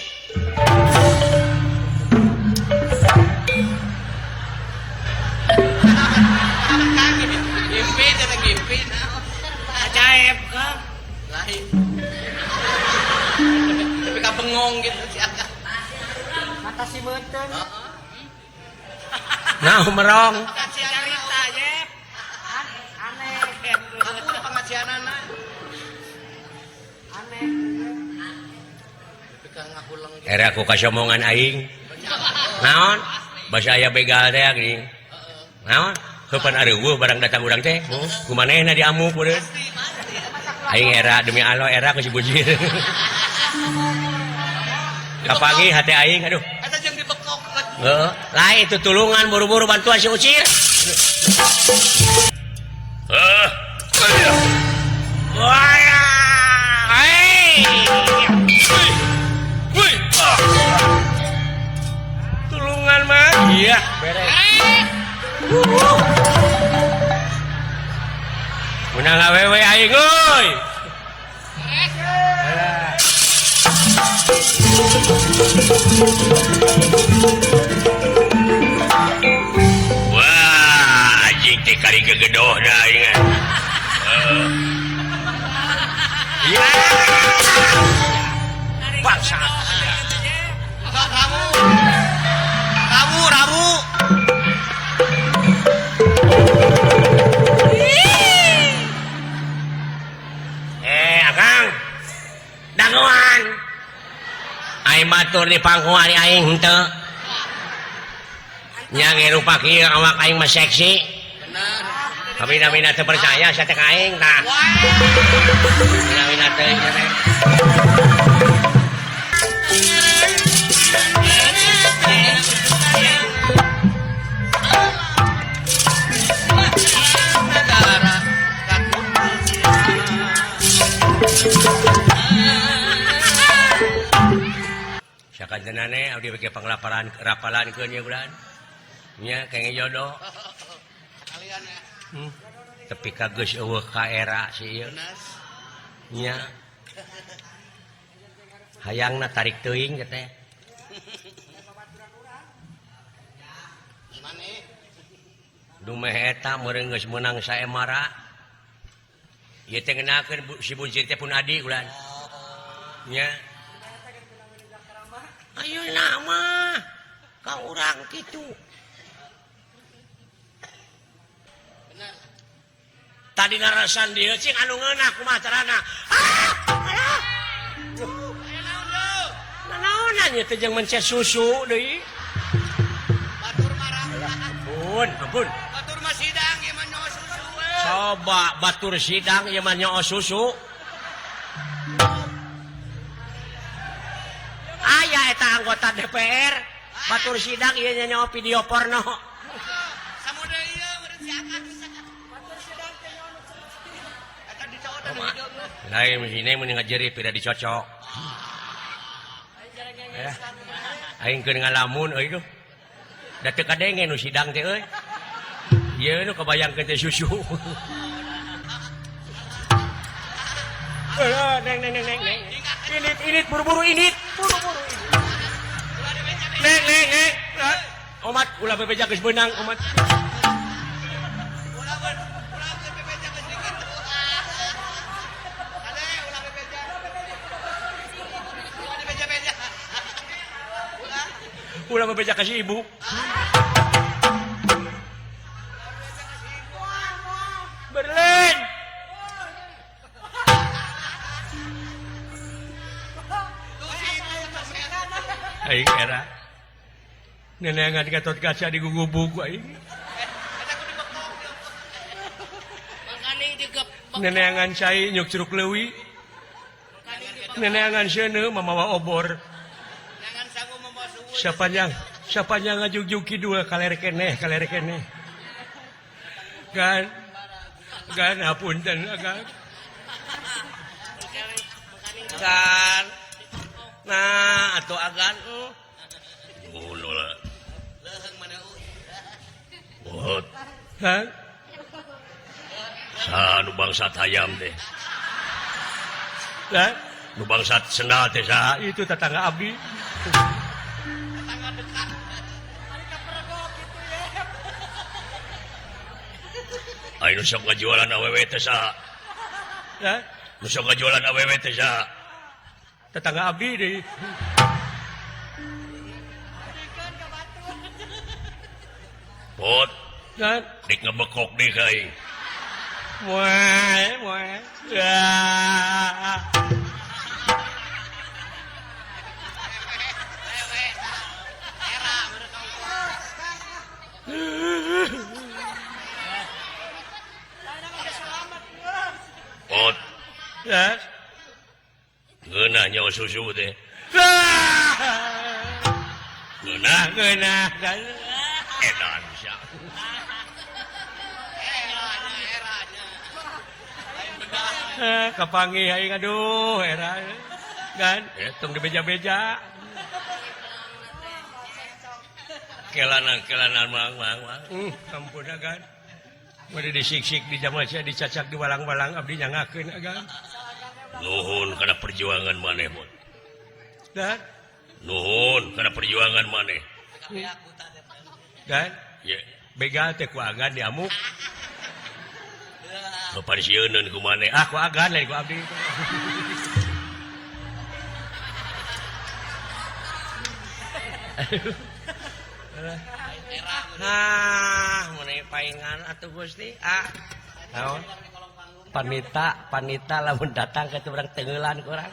Gimpi teh gimpi. Ajaib kan. Lain. Tapi ka bengong gitu sia. Mata si meuteun. Nah, merong. Carita yep. Aneh. Aku pengajianana. Aneh. Tapi ka ngahuleng. Era ku kasomongan aing. Naon? Basa aya begal teh geuning. Naon? Heupan areuweuh barang datang urang teh. Kumanehna diamuk meureun. Aing era demi Allah era ku si Bujir. Kapangi hate aing aduh. Eta jeung dibekok. Heeh, lain tutulungan buru-buru bantuan si Ucir. Heh. Wah. Hei. Woi. Tulungan mah. Iya, beres. Menang awewe aing euy. Wah, anjing teh kari gegedohna aing. Ya. Bangsa. Rabu. Rabu, Rabu. Akang. Danguan. Aing batur di pangkuan aing henteu. Nya ngerupa kieu awak aing mah seksi. Bener. Kabina-bina teu percaya sia teh ka aing tah. Bina-bina teh nya teh. Negara Sakantenane abdi bege panglaparan rapalankeun ieu bulan. Nya kenging jodoh. Sekalian ya. Tepi ka geus eueuh ka era si ieu. Nya. Hayangna tarik teuing teh. Dumeh eta meureun geus meunang saemara. Ieu teh ngenakeun si Buncir teh pun adi ulan. Nya. Ayeuna mah ka urang kitu. Tadi ngarasan dieu cing anu ngeunah kumaha carana. Ah! Alah. Nanaonan ieu teh jeung mencet susu deui. Batur marah. Ampun, ampun. Batur mah sidang ieu mah nyoos susu. Coba batur sidang ieu mah nyoos susu. Aya eta anggota DPR, batur sidang ieu nyoos video porno. Samuda ieu meureun si Akang. Batur sidang teh nyoos susu. Eta dicowotan hideungna. Lain sini mun ngajeri pira dicocok. Aing keur ngalamun euy duh. Da teu kadenge nu sidang teh euy. Ieu nu kabayangkeun teh susu. Neng neng neng neng. Init init buru-buru init, buru-buru init. Neng neng neng. Omat ulah bebeja geus beunang omat. Ulah ulah bebeja geus dikitu. Ade ulah bebeja. Ulah bebeja-beja. Ulah. Ulah bebeja ka si ibu. Berlin. Aing era. Neneangan Gatot Kaca digugubug aing. Neneangan cai nyuk curug leuwi. Neneangan seuneu mamawa obor. Sapanjang sapanjang ngajugjug kidul kaler keneh kaler keneh. Gan gan hapunten agan. Gan. Nah atuh agan. Ngono lah. Bot. Hah? Sa nu bangsat hayam teh. Hah? Nu bangsat sendal teh saha? Itu tetangga abdi. Tetangga dekat. Ari kapergok kitu ye. Ai nu sok ngajualan awewe teh saha? Hah? Nu sok ngajualan awewe teh saha? Tetangga abdi deui. Bot. Kan dik ngebekok deui ka aing. Wah, wah. Ya. Ngeunah nyawa susu teh. Ngeunah ngeunah. Edan sia. Kapanggih aing aduh era. Gan, tong dibeja-beja. Kelanan-kelanan mang mang mang. Ampun agan. Bade disiksik di jamal sia dicacak di walang-walang abdi nyangakeun agan. Nuhun kana perjuangan maneh mun. Dan nuhun kana perjuangan maneh. Dan ye begal teh ku agan diamuk. Kaparsieun ku maneh. Ah ku agan lain ku abdi. Nah, mun paingan atuh Gusti. Ah. Naon? Panita, panita lamun datang ka urang tengeulan ku urang.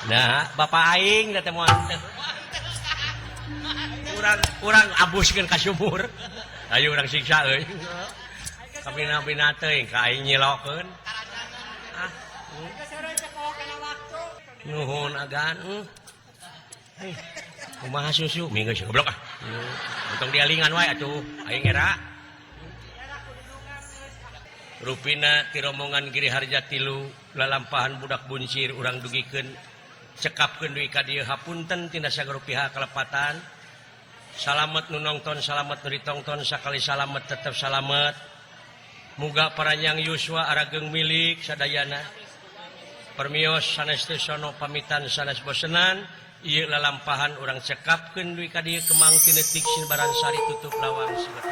Nah, bapak aing da teh moal teh. Urang urang abuskeun ka sumur. Ayo urang siksa euy. Kabina-bina teuing ka aing nyilokeun. Ah. Nuhun agan. Kumaha susu minggu geus goblok ah. Untung dialingan wae atuh aing era. Rupina ti rombongan Giri Harja tilu lalampahan budak buncir urang dugikeun cekapkeun deui ka dieu hapunten tina sagala pihak kalepatan. Salamet nu nongton, salamet nu ditongton, sakali salamet tetep salamet. Muga paranjang yuswa arageng milik sadayana. Permios sanes teu sono pamitan sanes bosenan. Ieu lalampahan urang cekapkeun dugi ka dieu kemang ti detik sinbaran sari tutup lawang sibetak.